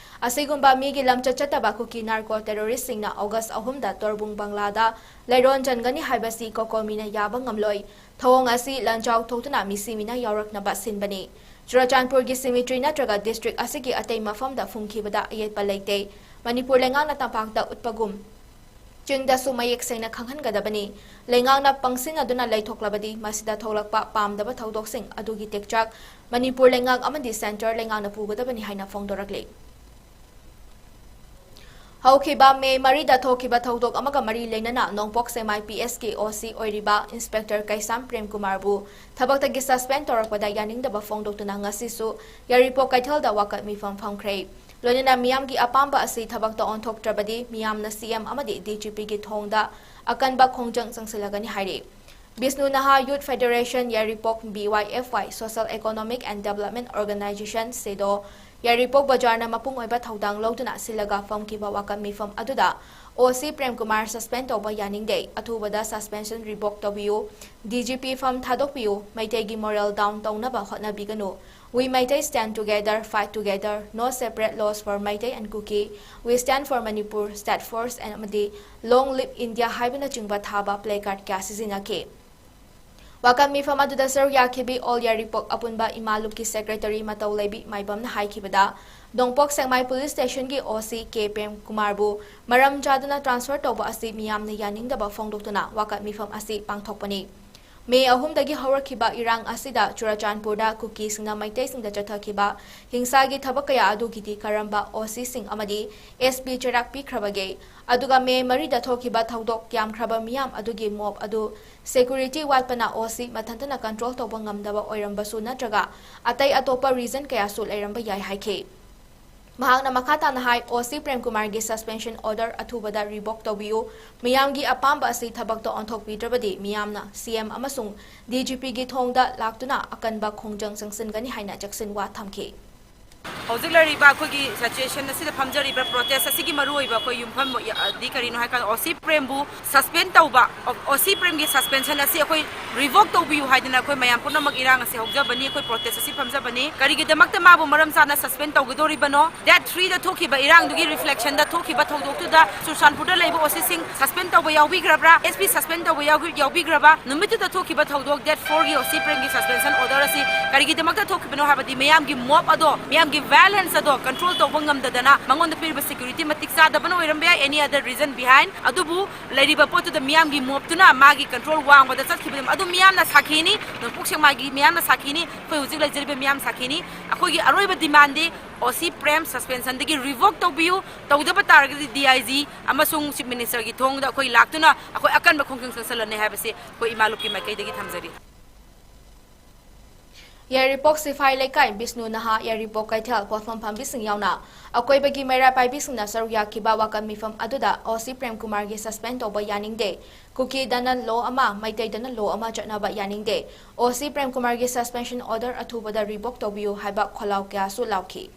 ꯑꯁꯤꯒꯨꯝꯕ ꯃꯤꯒꯤ ꯂꯝꯆꯠ ꯆꯠꯇꯕ ꯀꯨꯀꯤ ꯅꯥꯔꯀꯣ ꯇꯦꯔꯣꯔꯤꯁꯁꯤꯡꯅ ꯑꯣꯒꯁ ꯑꯍꯨꯝꯗ ꯇꯣꯔꯕꯨꯡ ꯕꯪꯂꯥꯗ ꯂꯩꯔꯣꯟ ꯆꯟꯒꯅꯤ ꯍꯥꯏꯕꯁꯤ ꯀꯣꯀꯣꯃꯤꯅ ꯌꯥꯕ ꯉꯝꯂꯣꯏ꯫ ꯊꯧꯑꯣꯡ ꯑꯁꯤ ꯂꯥꯟꯖꯥꯎ ꯊꯣꯛꯇꯨꯅ ꯃꯤꯁꯤ ꯃꯤꯅꯥ ꯌꯥꯎꯔꯛꯅꯕ ꯁꯤꯟꯕꯅꯤ꯫ ꯆꯨꯔꯥꯆꯥꯟꯄꯨꯔꯒꯤ ꯁꯤꯃꯤꯇ꯭ꯔꯤ ꯅꯠꯇ꯭ꯔꯒ ꯗꯤꯁꯇ꯭ꯔꯤꯛ ꯑꯁꯤꯒꯤ ꯑꯇꯩ ꯃꯐꯝꯗ ꯐꯨꯝꯈꯤꯕꯗ ꯑꯌꯦꯠꯄ ꯂꯩꯇꯦ꯫ ꯃꯅꯤꯄꯨꯔ ꯂꯩꯉꯥꯛꯅ ꯇꯝꯄꯥꯛꯇ ꯎꯠꯄꯒꯨꯝ ꯆꯤꯡꯗꯁꯨ ꯃꯌꯦꯛ ꯁꯦꯡꯅ ꯈꯪꯍꯟꯒꯗꯕꯅꯤ꯫ ꯂꯩꯉꯥꯛꯅ ꯄꯪꯁꯤꯟꯅꯗꯨꯅ ꯂꯩꯊꯣꯛꯂꯕꯗꯤ ꯃꯁꯤꯗ ꯊꯣꯛꯂꯛꯄ ꯄꯥꯝꯗꯕ ꯊꯧꯗꯣꯛꯁꯤꯡ ꯑꯗꯨꯒꯤ ꯇꯦꯛꯆꯥꯛ ꯃꯅꯤꯄꯨꯔ ꯂꯩꯉꯥꯛ ꯑꯃꯗꯤ ꯁꯦꯟꯇꯔ ꯂꯩꯉꯥꯛꯅ ꯄꯨꯒꯗꯕꯅꯤ ꯍꯥꯏꯅ ꯐꯣꯡꯗꯣꯔꯛꯂꯤ꯫ ꯍꯧꯈꯤꯕ ꯃꯦ ꯃꯔꯤꯗ ꯊꯣꯛꯈꯤꯕ ꯊꯧꯗꯣꯛ ꯑꯃꯒ ꯃꯔꯤ ꯂꯩꯅꯅ ꯅꯣꯡꯄꯣꯛ ꯁꯦꯛꯃꯥꯏ ꯄꯤ ꯑꯦꯁꯀꯤ ꯑꯣ ꯁꯤ ꯑꯣꯏꯔꯤꯕ ꯏꯟꯁꯄꯦꯛꯇꯔ ꯀꯩꯁꯥꯝ ꯄ꯭ꯔꯦꯝꯀꯨꯃꯥꯔꯕꯨ ꯊꯕꯛꯇꯒꯤ ꯁꯁꯄꯦꯟ ꯇꯧꯔꯛꯄꯗ ꯌꯥꯅꯤꯡꯗꯕ ꯐꯣꯡꯗꯣꯛꯇꯨꯅ ꯉꯁꯤꯁꯨ ꯌꯥꯏꯔꯤꯄꯣꯛ ꯀꯩꯊꯦꯜꯗ ꯋꯥꯀꯠ ꯃꯤꯐꯝ ꯐꯝꯈ꯭ꯔꯦ꯫ ꯂꯣꯏꯅꯅ ꯃꯤꯌꯥꯝꯒꯤ ꯑꯄꯥꯝꯕ ꯑꯁꯤ ꯊꯕꯛꯇ ꯑꯣꯟꯊꯣꯛꯇ꯭ꯔꯕꯗꯤ ꯃꯤꯌꯥꯝꯅ ꯁꯤ ꯑꯦꯝ ꯑꯃꯗꯤ ꯗꯤ ꯖꯤ ꯄꯤꯒꯤ ꯊꯣꯡꯗ ꯑꯀꯟꯕ ꯈꯣꯡꯖꯪ ꯆꯪꯁꯤꯜꯂꯒꯅꯤ ꯍꯥꯏꯔꯤ꯫ ꯕꯤꯁꯅꯨ ꯅꯍꯥ ꯌꯨꯠ ꯐꯦꯗꯔꯦꯁꯟ ꯌꯥꯏꯔꯤꯄꯣꯛ, B Y F Y, social economic and development organisation, SEDO, ꯌꯥꯏꯔꯤꯄꯣꯛ ꯕꯖꯥꯔꯅ ꯃꯄꯨꯡ ꯑꯣꯏꯕ ꯊꯧꯗꯥꯡ ꯂꯧꯗꯨꯅ ꯁꯤꯜꯂꯒ ꯐꯝꯈꯤꯕ ꯋꯥꯀꯠ ꯃꯤꯐꯝ ꯑꯗꯨꯗ ꯑꯣ ꯁꯤ ꯄ꯭ꯔꯦꯝꯀꯨꯃꯥꯔ ꯁꯁꯄꯦꯟ ꯇꯧꯕ ꯌꯥꯅꯤꯡꯗꯦ, ꯑꯊꯨꯕꯗ ꯁꯁꯄꯦꯟꯁꯟ ꯔꯤꯚꯣꯛ ꯇꯧꯕꯤꯌꯨ, ꯗꯤ ꯖꯤ ꯄꯤ ꯐꯝ ꯊꯥꯗꯣꯛꯄꯤꯌꯨ, ꯃꯩꯇꯩꯒꯤ ꯃꯣꯔꯦꯜ ꯗꯥꯎꯟ ꯇꯧꯅꯕ ꯍꯣꯠꯅꯕꯤꯒꯅꯨ, We Meitei stand together, fight together, no separate laws for Meitei and Kuki, We stand for Manipur, state first ꯑꯃꯗꯤ Long Live India ꯍꯥꯏꯕꯅꯆꯤꯡꯕ ꯊꯥꯕ ꯄ꯭ꯂꯦ ꯀꯥꯔꯗ ꯀꯌꯥ ꯁꯤꯖꯤꯟꯅꯈꯤ꯫ ꯋꯥꯀꯠ ꯃꯤꯐꯝ ꯑꯗꯨꯗ ꯁꯔꯨꯛ ꯌꯥꯈꯤꯕꯤ ꯑꯣꯜ ꯌꯥꯏꯔꯤꯄꯣꯛ ꯑꯄꯨꯟꯕ ꯏꯃꯥ ꯂꯨꯞꯀꯤ ꯁꯦꯀ꯭ꯔꯦꯇꯔꯤ ꯃꯇꯧ ꯂꯩꯕꯤ ꯃꯥꯏꯕꯝꯅ ꯍꯥꯏꯈꯤꯕꯗ, ꯅꯣꯡꯄꯣꯛ ꯁꯦꯛꯃꯥꯏ ꯄꯨꯂꯤꯁ ꯁ꯭ꯇꯦꯁꯟꯒꯤ ꯑꯣ ꯁꯤ ꯀꯦ ꯄ꯭ꯔꯦꯝ ꯀꯨꯃꯥꯔꯕꯨ ꯃꯔꯝ ꯆꯥꯗꯅ ꯇ꯭ꯔꯥꯟꯁꯐꯔ ꯇꯧꯕ ꯑꯁꯤ ꯃꯤꯌꯥꯝꯅ ꯌꯥꯅꯤꯡꯗꯕ ꯐꯣꯡꯗꯣꯛꯇꯨꯅ ꯋꯥꯀꯠ ꯃꯤꯐꯝ ꯑꯁꯤ ꯄꯥꯡꯊꯣꯛꯄꯅꯤ꯫ ꯃꯦ ꯑꯍꯨꯝꯗꯒꯤ ꯍꯧꯔꯛꯈꯤꯕ ꯏꯔꯥꯡ ꯑꯁꯤꯗ ꯆꯨꯔꯆꯥꯟꯄꯨꯔꯗ ꯀꯨꯀꯤꯁꯤꯡꯅ ꯃꯩꯇꯩꯁꯤꯡꯗ ꯆꯠꯊꯈꯤꯕ ꯍꯤꯡꯁꯥꯒꯤ ꯊꯕꯛ ꯀꯌꯥ ꯑꯗꯨꯒꯤꯗꯤ ꯀꯔꯝꯕ ꯑꯣ ꯁꯤꯁꯤꯡ ꯑꯃꯗꯤ ꯑꯦꯁ ꯄꯤ ꯆꯩꯔꯥꯛ ꯄꯤꯈ꯭ꯔꯕꯒꯦ? ꯑꯗꯨꯒ ꯃꯦ ꯃꯔꯤꯗ ꯊꯣꯛꯈꯤꯕ ꯊꯧꯗꯣꯛ ꯌꯥꯝꯈ꯭ꯔꯕ ꯃꯤꯌꯥꯝ ꯑꯗꯨꯒꯤ ꯃꯣꯞ ꯑꯗꯨ ꯁꯦꯀ꯭ꯌꯨꯔꯤꯇꯤ ꯋꯥꯠꯄꯅ ꯑꯣ ꯁꯤ ꯃꯊꯟꯇꯅ ꯀꯟꯇ꯭ꯔꯣꯜ ꯇꯧꯕ ꯉꯝꯗꯕ ꯑꯣꯏꯔꯝꯕꯁꯨ ꯅꯠꯇ꯭ꯔꯒ ꯑꯇꯩ ꯑꯇꯣꯞꯄ ꯔꯤꯖꯟ ꯀꯌꯥꯁꯨ ꯂꯩꯔꯝꯕ ꯌꯥꯏ ꯍꯥꯏꯈꯤ꯫ ꯃꯍꯥꯛꯅ ꯃꯈꯥ ꯇꯥꯅ ꯍꯥꯏ, ꯑꯣ ꯁꯤ ꯄ꯭ꯔꯦꯝꯀꯨꯃꯥꯔꯒꯤ ꯁꯁꯄꯦꯟꯁꯟ ꯑꯣꯔꯗꯔ ꯑꯊꯨꯕꯗ ꯔꯤꯚꯣꯛ ꯇꯧꯕꯤꯌꯨ, ꯃꯤꯌꯥꯝꯒꯤ ꯑꯄꯥꯝꯕ ꯑꯁꯤ ꯊꯕꯛꯇ ꯑꯣꯟꯊꯣꯛꯄꯤꯗ꯭ꯔꯕꯗꯤ ꯃꯤꯌꯥꯝꯅ ꯁꯤ ꯑꯦꯝ ꯑꯃꯁꯨꯡ ꯗꯤ ꯖꯤ ꯄꯤꯒꯤ ꯊꯣꯡꯗ ꯂꯥꯛꯇꯨꯅ ꯑꯀꯟꯕ ꯈꯣꯡꯖꯪ ꯆꯪꯁꯤꯟꯒꯅꯤ ꯍꯥꯏꯅ ꯆꯦꯛꯁꯤꯟꯋꯥ ꯊꯝꯈꯤ꯫ ꯍꯧꯖꯤꯛ ꯂꯩꯔꯤꯕ ꯑꯩꯈꯣꯏꯒꯤ ꯁꯤꯆꯨꯋꯦꯁꯟ ꯑꯁꯤꯗ ꯐꯝꯖꯔꯤꯕ ꯄ꯭ꯔꯣꯇꯦꯁ ꯑꯁꯤꯒꯤ ꯃꯔꯨꯑꯣꯏꯕ ꯑꯩꯈꯣꯏ ꯌꯨꯝꯐꯝ ꯗꯤ ꯀꯔꯤꯅꯣ ꯍꯥꯏꯀꯥꯟꯗ ꯑꯣ ꯁꯤ ꯄ꯭ꯔꯦꯝꯕꯨ ꯁꯁꯄꯦꯟ ꯇꯧꯕ, ꯑꯣ ꯁꯤ ꯄ꯭ꯔꯦꯝꯒꯤ ꯁꯁꯄꯦꯟꯁꯟ ꯑꯁꯤ ꯑꯩꯈꯣꯏ ꯔꯤꯚꯣꯛ ꯇꯧꯕꯤꯌꯨ ꯍꯥꯏꯗꯅ ꯑꯩꯈꯣꯏ ꯃꯌꯥꯝ ꯄꯨꯝꯅꯃꯛ ꯏꯔꯥꯡ ꯑꯁꯤ ꯍꯧꯖꯕꯅꯤ, ꯑꯩꯈꯣꯏ ꯄ꯭ꯔꯣꯇꯦꯁ ꯑꯁꯤ ꯐꯝꯖꯕꯅꯤ꯫ ꯀꯔꯤꯒꯤꯗꯃꯛꯇ ꯃꯥꯕꯨ ꯃꯔꯝ ꯆꯥꯅ ꯁꯁꯄꯦꯟ ꯇꯧꯒꯗꯧꯔꯤꯕꯅꯣ? ꯗꯦꯠ ꯊ꯭ꯔꯤꯗ ꯊꯣꯛꯈꯤꯕ ꯏꯔꯥꯡꯗꯨꯒꯤ ꯔꯤꯐ꯭ꯂꯦꯛꯁꯟꯗ ꯊꯣꯛꯈꯤꯕ ꯊꯧꯗꯣꯛꯇꯨꯗ ꯆꯨꯔꯆꯥꯟꯄꯨꯔꯗ ꯂꯩꯕ ꯑꯣ ꯁꯤꯁꯤꯡ ꯁꯁꯄꯦꯟ ꯇꯧꯕ ꯌꯥꯎꯕꯤꯈ꯭ꯔꯕ꯭ꯔꯥ? ꯑꯦꯁ ꯄꯤ ꯁꯁꯄꯦꯟ ꯇꯧꯕ ꯌꯥꯎꯕꯤ-, ꯌꯥꯎꯕꯤꯈ꯭ꯔꯕ? ꯅꯨꯃꯤꯠꯇꯨꯗ ꯊꯣꯛꯈꯤꯕ ꯊꯧꯗꯣꯛ, ꯗꯦꯠ ꯐꯣꯔꯒꯤ ꯑꯣ ꯁꯤ ꯄ꯭ꯔꯦꯝꯒꯤ ꯁꯁꯄꯦꯟꯁꯟ ꯑꯣꯔꯗꯔ ꯑꯁꯤ ꯀꯔꯤꯒꯤꯗꯃꯛꯇ ꯊꯣꯛꯈꯤꯕꯅꯣ ꯍꯥꯏꯕꯗꯤ ꯃꯌꯥꯝꯒꯤ ꯃꯣꯞ ꯑꯗꯣ, ꯃꯌꯥꯝꯒꯤ ꯚꯥꯏꯑꯣꯂꯦꯟꯁ ꯑꯗꯣ ꯀꯟꯇ꯭ꯔꯣꯜ ꯇꯧꯕ ꯉꯝꯗꯗꯅ ꯃꯉꯣꯟꯗ ꯄꯤꯔꯤꯕ ꯁꯦꯀ꯭ꯌꯨꯔꯤꯇꯤ ꯃꯇꯤꯛ ꯆꯥꯗꯕꯅ ꯑꯣꯏꯔꯝꯕ ꯌꯥꯏ, any other reason behind꯫ ꯑꯗꯨꯕꯨ ꯂꯩꯔꯤꯕ ꯄꯣꯠꯇꯨꯗ ꯃꯤꯌꯥꯝꯒꯤ ꯃꯣꯞꯇꯨꯅ ꯃꯥꯒꯤ ꯀꯟꯇ꯭ꯔꯣꯜ ꯋꯥꯡꯕꯗ ꯆꯠꯈꯤꯕꯗꯨ ꯑꯗꯨ ꯃꯤꯌꯥꯝꯅ ꯁꯥꯈꯤꯅꯤ, ꯅꯣꯡꯄꯣꯛ ꯁꯦꯛꯃꯥꯏꯒꯤ ꯃꯤꯌꯥꯝꯅ ꯁꯥꯈꯤꯅꯤ, ꯑꯩꯈꯣꯏ ꯍꯧꯖꯤꯛ ꯂꯩꯖꯔꯤꯕ ꯃꯤꯌꯥꯝ ꯁꯥꯈꯤꯅꯤ꯫ ꯑꯩꯈꯣꯏꯒꯤ ꯑꯔꯣꯏꯕ ꯗꯤꯃꯥꯟꯗꯤ ꯑꯣ ꯁꯤ ꯄ꯭ꯔꯦꯝ ꯁꯁꯄꯦꯟꯁꯟꯗꯒꯤ ꯔꯤꯚꯣꯛ ꯇꯧꯕꯤꯌꯨ, ꯇꯧꯗꯕ ꯇꯥꯔꯒꯗꯤ ꯗꯤ ꯑꯥꯏ ꯖꯤ ꯑꯃꯁꯨꯡ ꯆꯤꯐ ꯃꯤꯅꯤꯁꯇꯔꯒꯤ ꯊꯣꯡꯗ ꯑꯩꯈꯣꯏ ꯂꯥꯛꯇꯨꯅ ꯑꯩꯈꯣꯏ ꯑꯀꯟꯕ ꯈꯣꯡꯖꯪ ꯆꯪꯁꯜꯂꯅꯤ ꯍꯥꯏꯕꯁꯤ ꯑꯩꯈꯣꯏ ꯏꯃꯥ ꯂꯨꯞꯀꯤ ꯃꯥꯏꯀꯩꯗꯒꯤ ꯊꯝꯖꯔꯤ꯫ ꯌꯥꯏꯔꯤꯄꯣꯛ ꯁꯤꯐꯥꯏ ꯂꯩꯀꯥꯏ, ꯕꯤꯁꯅꯨ ꯅꯍꯥ, ꯌꯥꯏꯔꯤꯄꯣꯛ ꯀꯩꯊꯦꯜ, ꯄꯣꯠꯐꯝ ꯐꯝꯕꯤꯁꯤꯡ ꯌꯥꯎꯅ ꯑꯀꯣꯏꯕꯒꯤ ꯃꯩꯔꯥ ꯄꯥꯏꯕꯤꯁꯤꯡꯅ ꯁꯔꯨꯛ ꯌꯥꯈꯤꯕ ꯋꯥꯀꯠ ꯃꯤꯐꯝ ꯑꯗꯨꯗ ꯑꯣ ꯁꯤ ꯄ꯭ꯔꯦꯝ ꯀꯨꯃꯥꯔꯒꯤ ꯁꯁꯄꯦꯟ ꯇꯧꯕ ꯌꯥꯅꯤꯡꯗꯦ, ꯀꯨꯀꯤꯗꯅ ꯂꯣ ꯑꯃ, ꯃꯩꯇꯩꯗꯅ ꯂꯣ ꯑꯃ ꯆꯠꯅꯕ ꯌꯥꯅꯤꯡꯗꯦ, ꯑꯣ ꯁꯤ ꯄ꯭ꯔꯦꯝ ꯀꯨꯃꯥꯔꯒꯤ ꯁꯁꯄꯦꯟꯁꯟ ꯑꯣꯔꯗꯔ ꯑꯊꯨꯕꯗ ꯔꯤꯚꯣꯛ ꯇꯧꯕꯤꯌꯨ ꯍꯥꯏꯕ ꯈꯣꯜꯂꯥꯎ ꯀꯌꯥꯁꯨ ꯂꯥꯎꯈꯤ꯫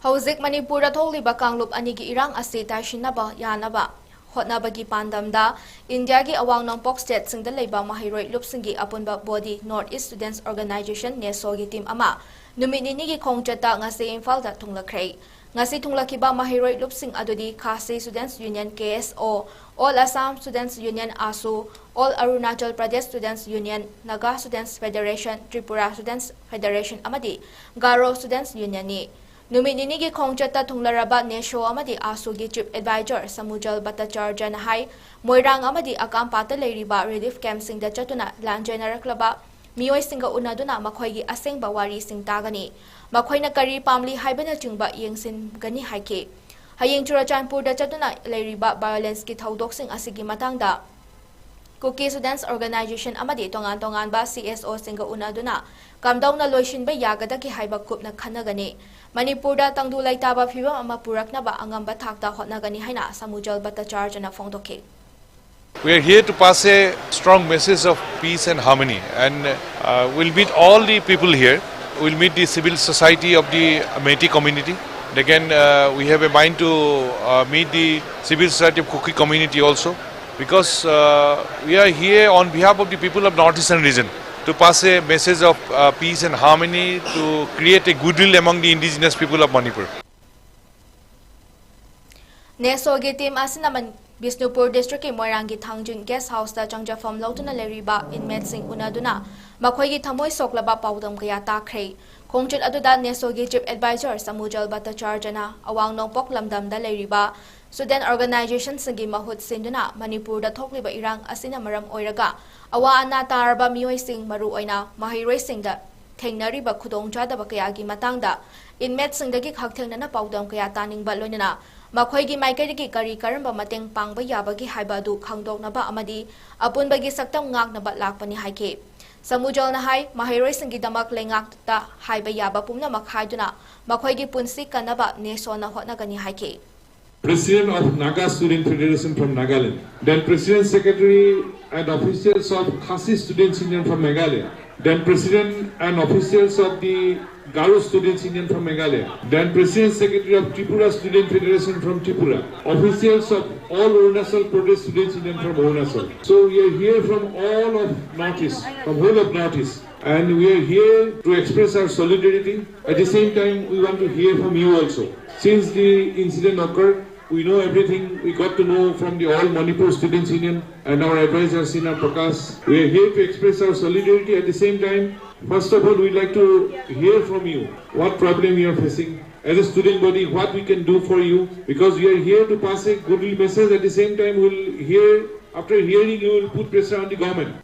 ꯍꯧꯖꯤꯛ ꯃꯅꯤꯄꯨꯔꯗ ꯊꯣꯛꯂꯤꯕ ꯀꯥꯡꯂꯨꯞ ꯑꯅꯤꯒꯤ ꯏꯔꯥꯡ ꯑꯁꯤ ꯇꯥꯏꯁꯤꯟꯅꯕ ꯌꯥꯅꯕ ꯍꯣꯠꯅꯕꯒꯤ ꯄꯥꯟꯗꯝꯗ ꯏꯟꯗꯤꯌꯥꯒꯤ ꯑꯋꯥꯡ ꯅꯣꯡꯄꯣꯛ ꯁ꯭ꯇꯦꯠꯁꯤꯡꯗ ꯂꯩꯕ ꯃꯍꯩꯔꯣꯏ ꯂꯨꯞꯁꯤꯡꯒꯤ ꯑꯄꯨꯟꯕ body North East Students Organization, ꯅꯦꯁꯣꯒꯤ ꯇꯤꯝ ꯑꯃ ꯅꯨꯃꯤꯠ ꯅꯤꯅꯤꯒꯤ ꯈꯣꯡꯆꯠꯇ ꯉꯁꯤ ꯏꯝꯐꯥꯜꯗ ꯊꯨꯡꯂꯈ꯭ꯔꯦ꯫ ꯉꯁꯤ ꯊꯨꯡꯂꯈꯤꯕ ꯃꯍꯩꯔꯣꯏ ꯂꯨꯞꯁꯤꯡ ꯑꯗꯨꯗꯤ ꯈꯥꯁꯤ Students Union, K S O, All Assam Students Union, AASU, All Arunachal Pradesh Students Union, Naga Students Federation, Tripura Students Federation ꯑꯃꯗꯤ ꯒꯥꯔꯣ Students Unionꯅꯤ꯫ ꯅꯨꯃꯤꯠ ꯅꯤꯅꯤꯒꯤ ꯈꯣꯡꯆꯠꯇ ꯊꯨꯡꯂꯔꯕ ꯅꯦꯁꯣ ꯑꯃꯗꯤ ꯑꯥꯁꯨꯒꯤ ꯆꯤꯐ ꯑꯦꯗꯚꯥꯏꯖꯔ ꯁꯃꯨꯖꯜ ꯚꯠꯇꯥꯆꯥꯔꯖꯅ ꯍꯥꯏ, ꯃꯣꯏꯔꯥꯡ ꯑꯃꯗꯤ ꯑꯀꯥꯝꯄꯥꯠꯇ ꯂꯩꯔꯤꯕ ꯔꯤꯂꯤꯐ ꯀꯦꯝꯞꯁꯤꯡꯗ ꯆꯠꯇꯨꯅ ꯂꯥꯟꯖꯦꯟꯅꯔꯛꯂꯕ ꯃꯤꯑꯣꯏꯁꯤꯡꯒ ꯎꯅꯗꯨꯅ ꯃꯈꯣꯏꯒꯤ ꯑꯁꯦꯡꯕ ꯋꯥꯔꯤꯁꯤꯡ ꯇꯥꯒꯅꯤ꯫ ꯃꯈꯣꯏꯅ ꯀꯔꯤ ꯄꯥꯝꯂꯤ ꯍꯥꯏꯕꯅꯆꯤꯡꯕ ꯌꯦꯡꯁꯤꯟꯒꯅꯤ ꯍꯥꯏꯈꯤ꯫ ꯍꯌꯦꯡ ꯆꯨꯔꯆꯥꯟꯄꯨꯔꯗ ꯆꯠꯇꯨꯅ ꯂꯩꯔꯤꯕ ꯚꯥꯏꯑꯣꯂꯦꯟꯁꯀꯤ ꯊꯧꯗꯣꯛꯁꯤꯡ ꯑꯁꯤꯒꯤ ꯃꯇꯥꯡꯗ ꯀꯨꯀꯤ Students Organization ꯑꯃꯗꯤ ꯇꯣꯉꯥꯟ ꯇꯣꯉꯥꯟꯕ C S Oꯁꯤꯡꯒ ꯎꯅꯗꯨꯅ ꯀꯝꯗꯧꯅ ꯂꯣꯏꯁꯤꯟꯕ ꯌꯥꯒꯗꯒꯦ ꯍꯥꯏꯕ ꯀꯨꯞꯅ ꯈꯟꯅꯒꯅꯤ꯫ ꯃꯅꯤꯄꯨꯔꯗ ꯇꯪꯗꯨ ꯂꯩꯇꯥꯕ ꯐꯤꯕꯝ ꯑꯃ ꯄꯨꯔꯛꯅꯕ ꯑꯉꯝꯕ ꯊꯥꯛꯇ ꯍꯣꯠꯅꯒꯅꯤ ꯍꯥꯏꯅ ꯁꯃꯨꯖꯜ ꯚꯠꯇꯥꯆꯥꯔꯖꯅ ꯐꯣꯡꯗꯣꯛꯈꯤ꯫ We are here to pass a strong message of peace and harmony, and uh, we'll meet all the people here. We'll meet the civil society of the Meitei community. And again, uh, we have a mind to uh, meet the civil society of Kuki community also, because uh, we are here on behalf of the people of Northeastern region to pass a message of uh, peace and harmony, to create a goodwill among the indigenous people of Manipur. ꯅꯦꯁꯣꯒꯤ team ꯑꯁꯤꯅ ꯕꯤꯁꯅꯨꯄꯨꯔ ꯗꯤꯁꯇ꯭ꯔꯤꯛꯀꯤ ꯃꯣꯏꯔꯥꯡꯒꯤ ꯊꯥꯡꯖꯤꯡ gas ꯍꯥꯎꯁꯇ ꯆꯪꯖꯐꯝ ꯂꯧꯗꯨꯅ ꯂꯩꯔꯤꯕ ꯏꯟꯃꯦꯠꯁꯤꯡ ꯎꯅꯗꯨꯅ ꯃꯈꯣꯏꯒꯤ ꯊꯃꯣꯏ ꯁꯣꯛꯂꯕ ꯄꯥꯎꯗꯝ ꯀꯌꯥ ꯇꯥꯈ꯭ꯔꯦ꯫ ꯈꯣꯡꯆꯠ ꯑꯗꯨꯗ ꯅꯦꯁꯣꯒꯤ ꯆꯤꯐ ꯑꯦꯗꯚꯥꯏꯖꯔ ꯁꯃꯨꯖꯜ ꯚꯠꯇꯆꯥꯔꯖꯅ ꯑꯋꯥꯡ ꯅꯣꯡꯄꯣꯛ ꯂꯝꯗꯝꯗ ꯂꯩꯔꯤꯕ ꯁ꯭ꯇꯨꯗꯦꯟꯠ ꯑꯣꯔꯒꯅꯥꯏꯖꯦꯁꯟꯁꯤꯡꯒꯤ ꯃꯍꯨꯠ ꯁꯤꯟꯗꯨꯅ ꯃꯅꯤꯄꯨꯔꯗ ꯊꯣꯛꯂꯤꯕ ꯏꯔꯥꯡ ꯑꯁꯤꯅ ꯃꯔꯝ ꯑꯣꯏꯔꯒ ꯑꯋꯥ ꯑꯅꯥ ꯇꯥꯔꯕ ꯃꯤꯑꯣꯏꯁꯤꯡ, ꯃꯔꯨꯑꯣꯏꯅ ꯃꯍꯩꯔꯣꯏꯁꯤꯡꯗ ꯊꯦꯡꯅꯔꯤꯕ ꯈꯨꯗꯣꯡꯆꯥꯗꯕ ꯀꯌꯥꯒꯤ ꯃꯇꯥꯡꯗ ꯏꯟꯃꯦꯠꯁꯤꯡꯗꯒꯤ ꯍꯛꯊꯦꯡꯅꯅ ꯄꯥꯎꯗꯝ ꯀꯌꯥ ꯇꯥꯅꯤꯡꯕ ꯂꯣꯏꯅꯅ ꯃꯈꯣꯏꯒꯤ ꯃꯥꯏꯀꯩꯗꯒꯤ ꯀꯔꯤ ꯀꯔꯝꯕ ꯃꯇꯦꯡ ꯄꯥꯡꯕ ꯌꯥꯕꯒꯦ ꯍꯥꯏꯕ ꯑꯗꯨ ꯈꯪꯗꯣꯛꯅꯕ ꯑꯃꯗꯤ ꯑꯄꯨꯟꯕꯒꯤ ꯁꯛꯇꯝ ꯉꯥꯛꯅꯕ ꯂꯥꯛꯄꯅꯤ ꯍꯥꯏꯈꯤ꯫ ꯁꯃꯨꯖꯜꯅ ꯍꯥꯏ, ꯃꯍꯩꯔꯣꯏꯁꯤꯡꯒꯤꯗꯃꯛ ꯂꯩꯉꯥꯛꯇ ꯍꯥꯏꯕ ꯌꯥꯕ ꯄꯨꯝꯅꯃꯛ ꯍꯥꯏꯗꯨꯅ ꯃꯈꯣꯏꯒꯤ ꯄꯨꯟꯁꯤ ꯀꯟꯅꯕ ꯅꯦꯁꯣꯅ ꯍꯣꯠꯅꯒꯅꯤ ꯍꯥꯏꯈꯤ꯫ President of Naga Student Federation from Nagaland, then President, Secretary and officials of Khasi Students Union from Meghalaya, then President and officials of the Garo Students Union from Meghalaya, then President, Secretary of Tripura Student Federation from Tripura, officials of all Arunachal Pradesh Students Union from Arunachal. So we are here from all of Northeast, from whole of Northeast. And we are here to express our solidarity. At the same time, we want to hear from you also. Since the incident occurred, we know everything. We got to know from the All Manipur Students Union and our advisor Sina Prakash. We are here to express our solidarity. At the same time, first of all, we'd like to hear from you what problem you are facing. As a student body, what we can do for you, because we are here to pass a goodwill message. At the same time, we'll hear, after hearing, you will put pressure on the government.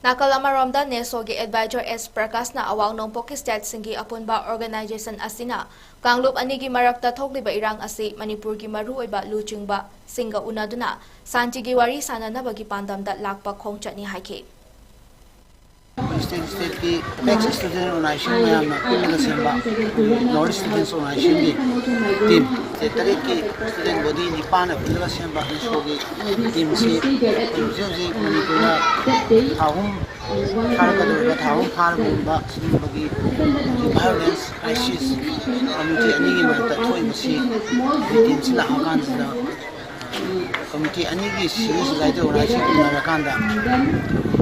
ꯅꯥꯀꯜ ꯑꯃꯔꯣꯝꯗ ꯅꯦꯁꯣꯒꯤ adviser ꯑꯦꯁ ꯄ꯭ꯔꯀꯥꯁꯅ ꯑꯋꯥꯡ ꯅꯣꯡꯄꯣꯛꯀꯤ ꯁ꯭ꯇꯦꯠꯁꯤꯡꯒꯤ ꯑꯄꯨꯟꯕ organisation ꯑꯁꯤꯅ ꯀꯥꯡꯂꯨꯞ ꯑꯅꯤꯒꯤ ꯃꯔꯛꯇ ꯊꯣꯛꯂꯤꯕ ꯏꯔꯥꯡ ꯑꯁꯤ ꯃꯅꯤꯄꯨꯔꯒꯤ ꯃꯔꯨꯑꯣꯏꯕ ꯂꯨꯆꯤꯡꯕꯁꯤꯡꯒ ꯎꯅꯗꯨꯅ ꯁꯥꯟꯇꯤꯒꯤ ꯋꯥꯔꯤ ꯁꯥꯟꯅꯅꯕꯒꯤ ꯄꯥꯟꯗꯝꯗ ꯂꯥꯛꯄ ꯈꯣꯡꯆꯠꯅꯤ ꯍꯥꯏꯈꯤ꯫ ꯁ꯭ꯇꯦꯠ ꯁ꯭ꯇꯦꯠꯀꯤ ꯑꯦꯄꯦꯛꯁ ꯁ꯭ꯇꯨꯗꯦꯟꯠ ꯑꯣꯔꯒꯅꯥꯏꯖꯦꯁꯟ ꯃꯌꯥꯝꯅ ꯄꯨꯜꯂꯒ ꯁꯦꯝꯕ ꯅꯣꯔꯠ ꯏꯁ꯭ꯠ ꯁ꯭ꯇꯨꯗꯦꯟꯠꯁ ꯑꯣꯔꯒꯅꯥꯏꯖꯦꯁꯟꯒꯤ ꯇꯤꯝ, ꯁ꯭ꯇꯦꯠ ꯇꯔꯦꯠꯀꯤ ꯁ꯭ꯇꯨꯗꯦꯟꯠ ꯕꯣꯗꯤ ꯅꯤꯄꯥꯟꯅ ꯄꯨꯜꯂꯒ ꯁꯦꯝꯕ ꯅꯦꯁꯣꯒꯤ ꯇꯤꯝꯁꯤ ꯑꯩꯈꯣꯏ ꯍꯧꯖꯤꯛ ꯍꯧꯖꯤꯛ ꯃꯅꯤꯄꯨꯔꯗ ꯊꯥ ꯑꯍꯨꯝ ꯐꯥꯔꯛꯀꯗꯧꯔꯤꯕ, ꯊꯥ ꯑꯍꯨꯝ ꯐꯥꯔꯒꯨꯝꯕ ꯁꯤꯒꯨꯝꯕꯒꯤ ꯚꯥꯏꯑꯣꯂꯦꯟꯁ ꯀ꯭ꯔꯥꯏꯁꯤꯁ ꯀꯝꯃ꯭ꯌꯨꯅꯤꯇꯤ ꯑꯅꯤꯒꯤ ꯃꯔꯛꯇ ꯊꯣꯛꯏꯕꯁꯤ ꯑꯩꯈꯣꯏ ꯇꯤꯝꯁꯤ ꯂꯥꯛꯑꯀꯥꯟꯁꯤꯗ ꯀꯝꯃꯤꯇꯤ ꯑꯅꯤꯒꯤ ꯁꯤꯚꯤꯜ ꯁꯣꯁꯥꯏꯇꯤ ꯑꯣꯔꯒꯅꯥꯏꯖꯦꯁꯟ ꯎꯅꯔꯀꯥꯟꯗ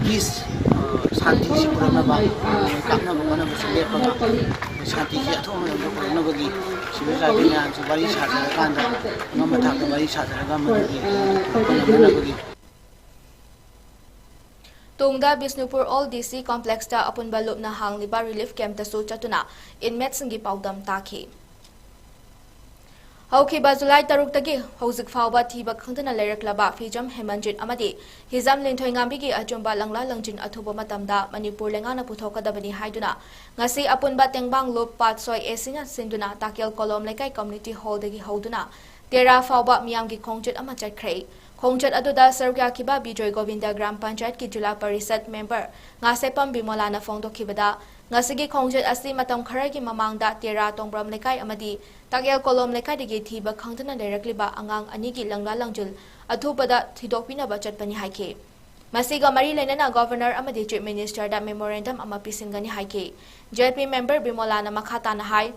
ꯄꯤꯁ, ꯁꯥꯟꯇꯤꯁꯤ ꯄꯨꯔꯛꯅꯕ, ꯀꯥꯞꯅꯕ ꯈꯣꯠꯅꯕꯁꯤ ꯂꯦꯞꯄꯒ ꯁꯥꯟꯇꯤꯁꯤ ꯑꯊꯨꯕ ꯃꯇꯝꯗ ꯄꯨꯔꯛꯅꯕꯒꯤ ꯂꯩꯖꯥꯕꯤ ꯃꯌꯥꯝꯁꯨ ꯋꯥꯔꯤ ꯁꯥꯖꯔꯀꯥꯟꯗ ꯑꯉꯝꯕ ꯊꯥꯛꯇ ꯋꯥꯔꯤ ꯁꯥꯖꯔꯒ ꯃꯗꯨꯒꯤ ꯊꯣꯛꯄ ꯉꯝꯅꯅꯕꯒꯤ ꯇꯨꯡꯗ ꯕꯤꯁꯅꯨꯄꯨꯔ ꯑꯣꯜ ꯗꯤ ꯁꯤ ꯀꯣꯝꯄ꯭ꯂꯦꯛꯁꯇ ꯑꯄꯨꯟꯕ ꯂꯨꯞꯅ ꯍꯥꯡꯂꯤꯕ ꯔꯤꯂꯤꯐ ꯀꯦꯝꯞꯇꯁꯨ ꯆꯠꯇꯨꯅ ꯏꯟꯃꯦꯠꯁꯤꯡꯒꯤ ꯄꯥꯎꯗꯝ ꯇꯥꯈꯤ꯫ ꯍꯧꯈꯤꯕ ꯖꯨꯂꯥꯏ ꯇꯔꯨꯛꯇꯒꯤ ꯍꯧꯖꯤꯛ ꯐꯥꯎꯕ ꯊꯤꯕ ꯈꯪꯗꯅ ꯂꯩꯔꯛꯂꯕ ꯐꯤꯖꯝ ꯍꯦꯃꯟꯖꯤꯠ ꯑꯃꯗꯤ ꯍꯤꯖꯝ ꯂꯤꯟꯊꯣꯏꯉꯥꯝꯕꯤꯒꯤ ꯑꯆꯨꯝꯕ ꯂꯪꯂꯥ ꯂꯪꯖꯤꯟ ꯑꯊꯨꯕ ꯃꯇꯝꯗ ꯃꯅꯤꯄꯨꯔ ꯂꯩꯉꯥꯛꯅ ꯄꯨꯊꯣꯛꯀꯗꯕꯅꯤ ꯍꯥꯏꯗꯨꯅ ꯉꯁꯤ ꯑꯄꯨꯟꯕ ꯇꯦꯡꯕꯥꯡ ꯂꯨꯞ ꯄꯥꯠꯁꯣꯏ ꯑꯦꯁꯤꯅ ꯁꯤꯟꯗꯨꯅ ꯇꯥꯀꯦꯜ ꯀꯣꯂꯣꯝ ꯂꯩꯀꯥꯏ ꯀꯝꯃ꯭ꯌꯨꯅꯤꯇꯤ ꯍꯣꯜꯗꯒꯤ ꯍꯧꯗꯨꯅ ꯇꯦꯔꯥ ꯐꯥꯎꯕ ꯃꯤꯌꯥꯝꯒꯤ ꯈꯣꯡꯆꯠ ꯑꯃ ꯆꯠꯈ꯭ꯔꯦ꯫ ꯈꯣꯡꯆꯠ ꯑꯗꯨꯗ ꯁꯔꯨꯛ ꯌꯥꯈꯤꯕ ꯕꯤꯖꯣꯏ ꯒꯣꯕꯤꯟꯗ ꯒ꯭ꯔꯥꯝ ꯄꯟꯆꯥꯌꯠꯀꯤ ꯖꯤꯂꯥ ꯄꯔꯤꯁꯠ ꯃꯦꯝꯕꯔ ꯉꯥꯁꯦꯄꯝ ꯕꯤꯃꯣꯂꯥꯅ ꯐꯣꯡꯗꯣꯛꯈꯤꯕꯗ, ꯉꯁꯤꯒꯤ ꯈꯣꯡꯆꯠ ꯑꯁꯤ ꯃꯇꯝ ꯈꯔꯒꯤ ꯃꯃꯥꯡꯗ ꯇꯦꯔꯥ ꯇꯣꯡꯕ꯭ꯔꯝ ꯂꯩꯀꯥꯏ ꯑꯃꯗꯤ ꯇꯥꯀꯦꯜ ꯀꯣꯂꯣꯝ ꯂꯩꯀꯥꯏꯗꯒꯤ ꯊꯤꯕ ꯈꯪꯗꯅ ꯂꯩꯔꯛꯂꯤꯕ ꯑꯉꯥꯡ ꯑꯅꯤꯒꯤ ꯂꯪꯂꯥ ꯂꯪꯖꯤꯜ ꯑꯊꯨꯕꯗ ꯊꯤꯗꯣꯛꯄꯤꯅꯕ ꯆꯠꯄꯅꯤ ꯍꯥꯏꯈꯤ꯫ ꯃꯁꯤꯒ ꯃꯔꯤ ꯂꯩꯅꯅ ꯒꯣꯚꯔꯅꯔ ꯑꯃꯗꯤ ꯆꯤꯐ ꯃꯤꯅꯤꯁꯇꯔꯗ ꯃꯦꯃꯣꯔꯦꯟꯗꯝ ꯑꯃ ꯄꯤꯁꯤꯟꯒꯅꯤ ꯍꯥꯏꯈꯤ꯫ ꯖꯦ ꯑꯦꯜ ꯄꯤ ꯃꯦꯝꯕꯔ ꯕꯤꯃꯣꯂꯥꯅ ꯃꯈꯥ ꯇꯥꯅ ꯍꯥꯏ,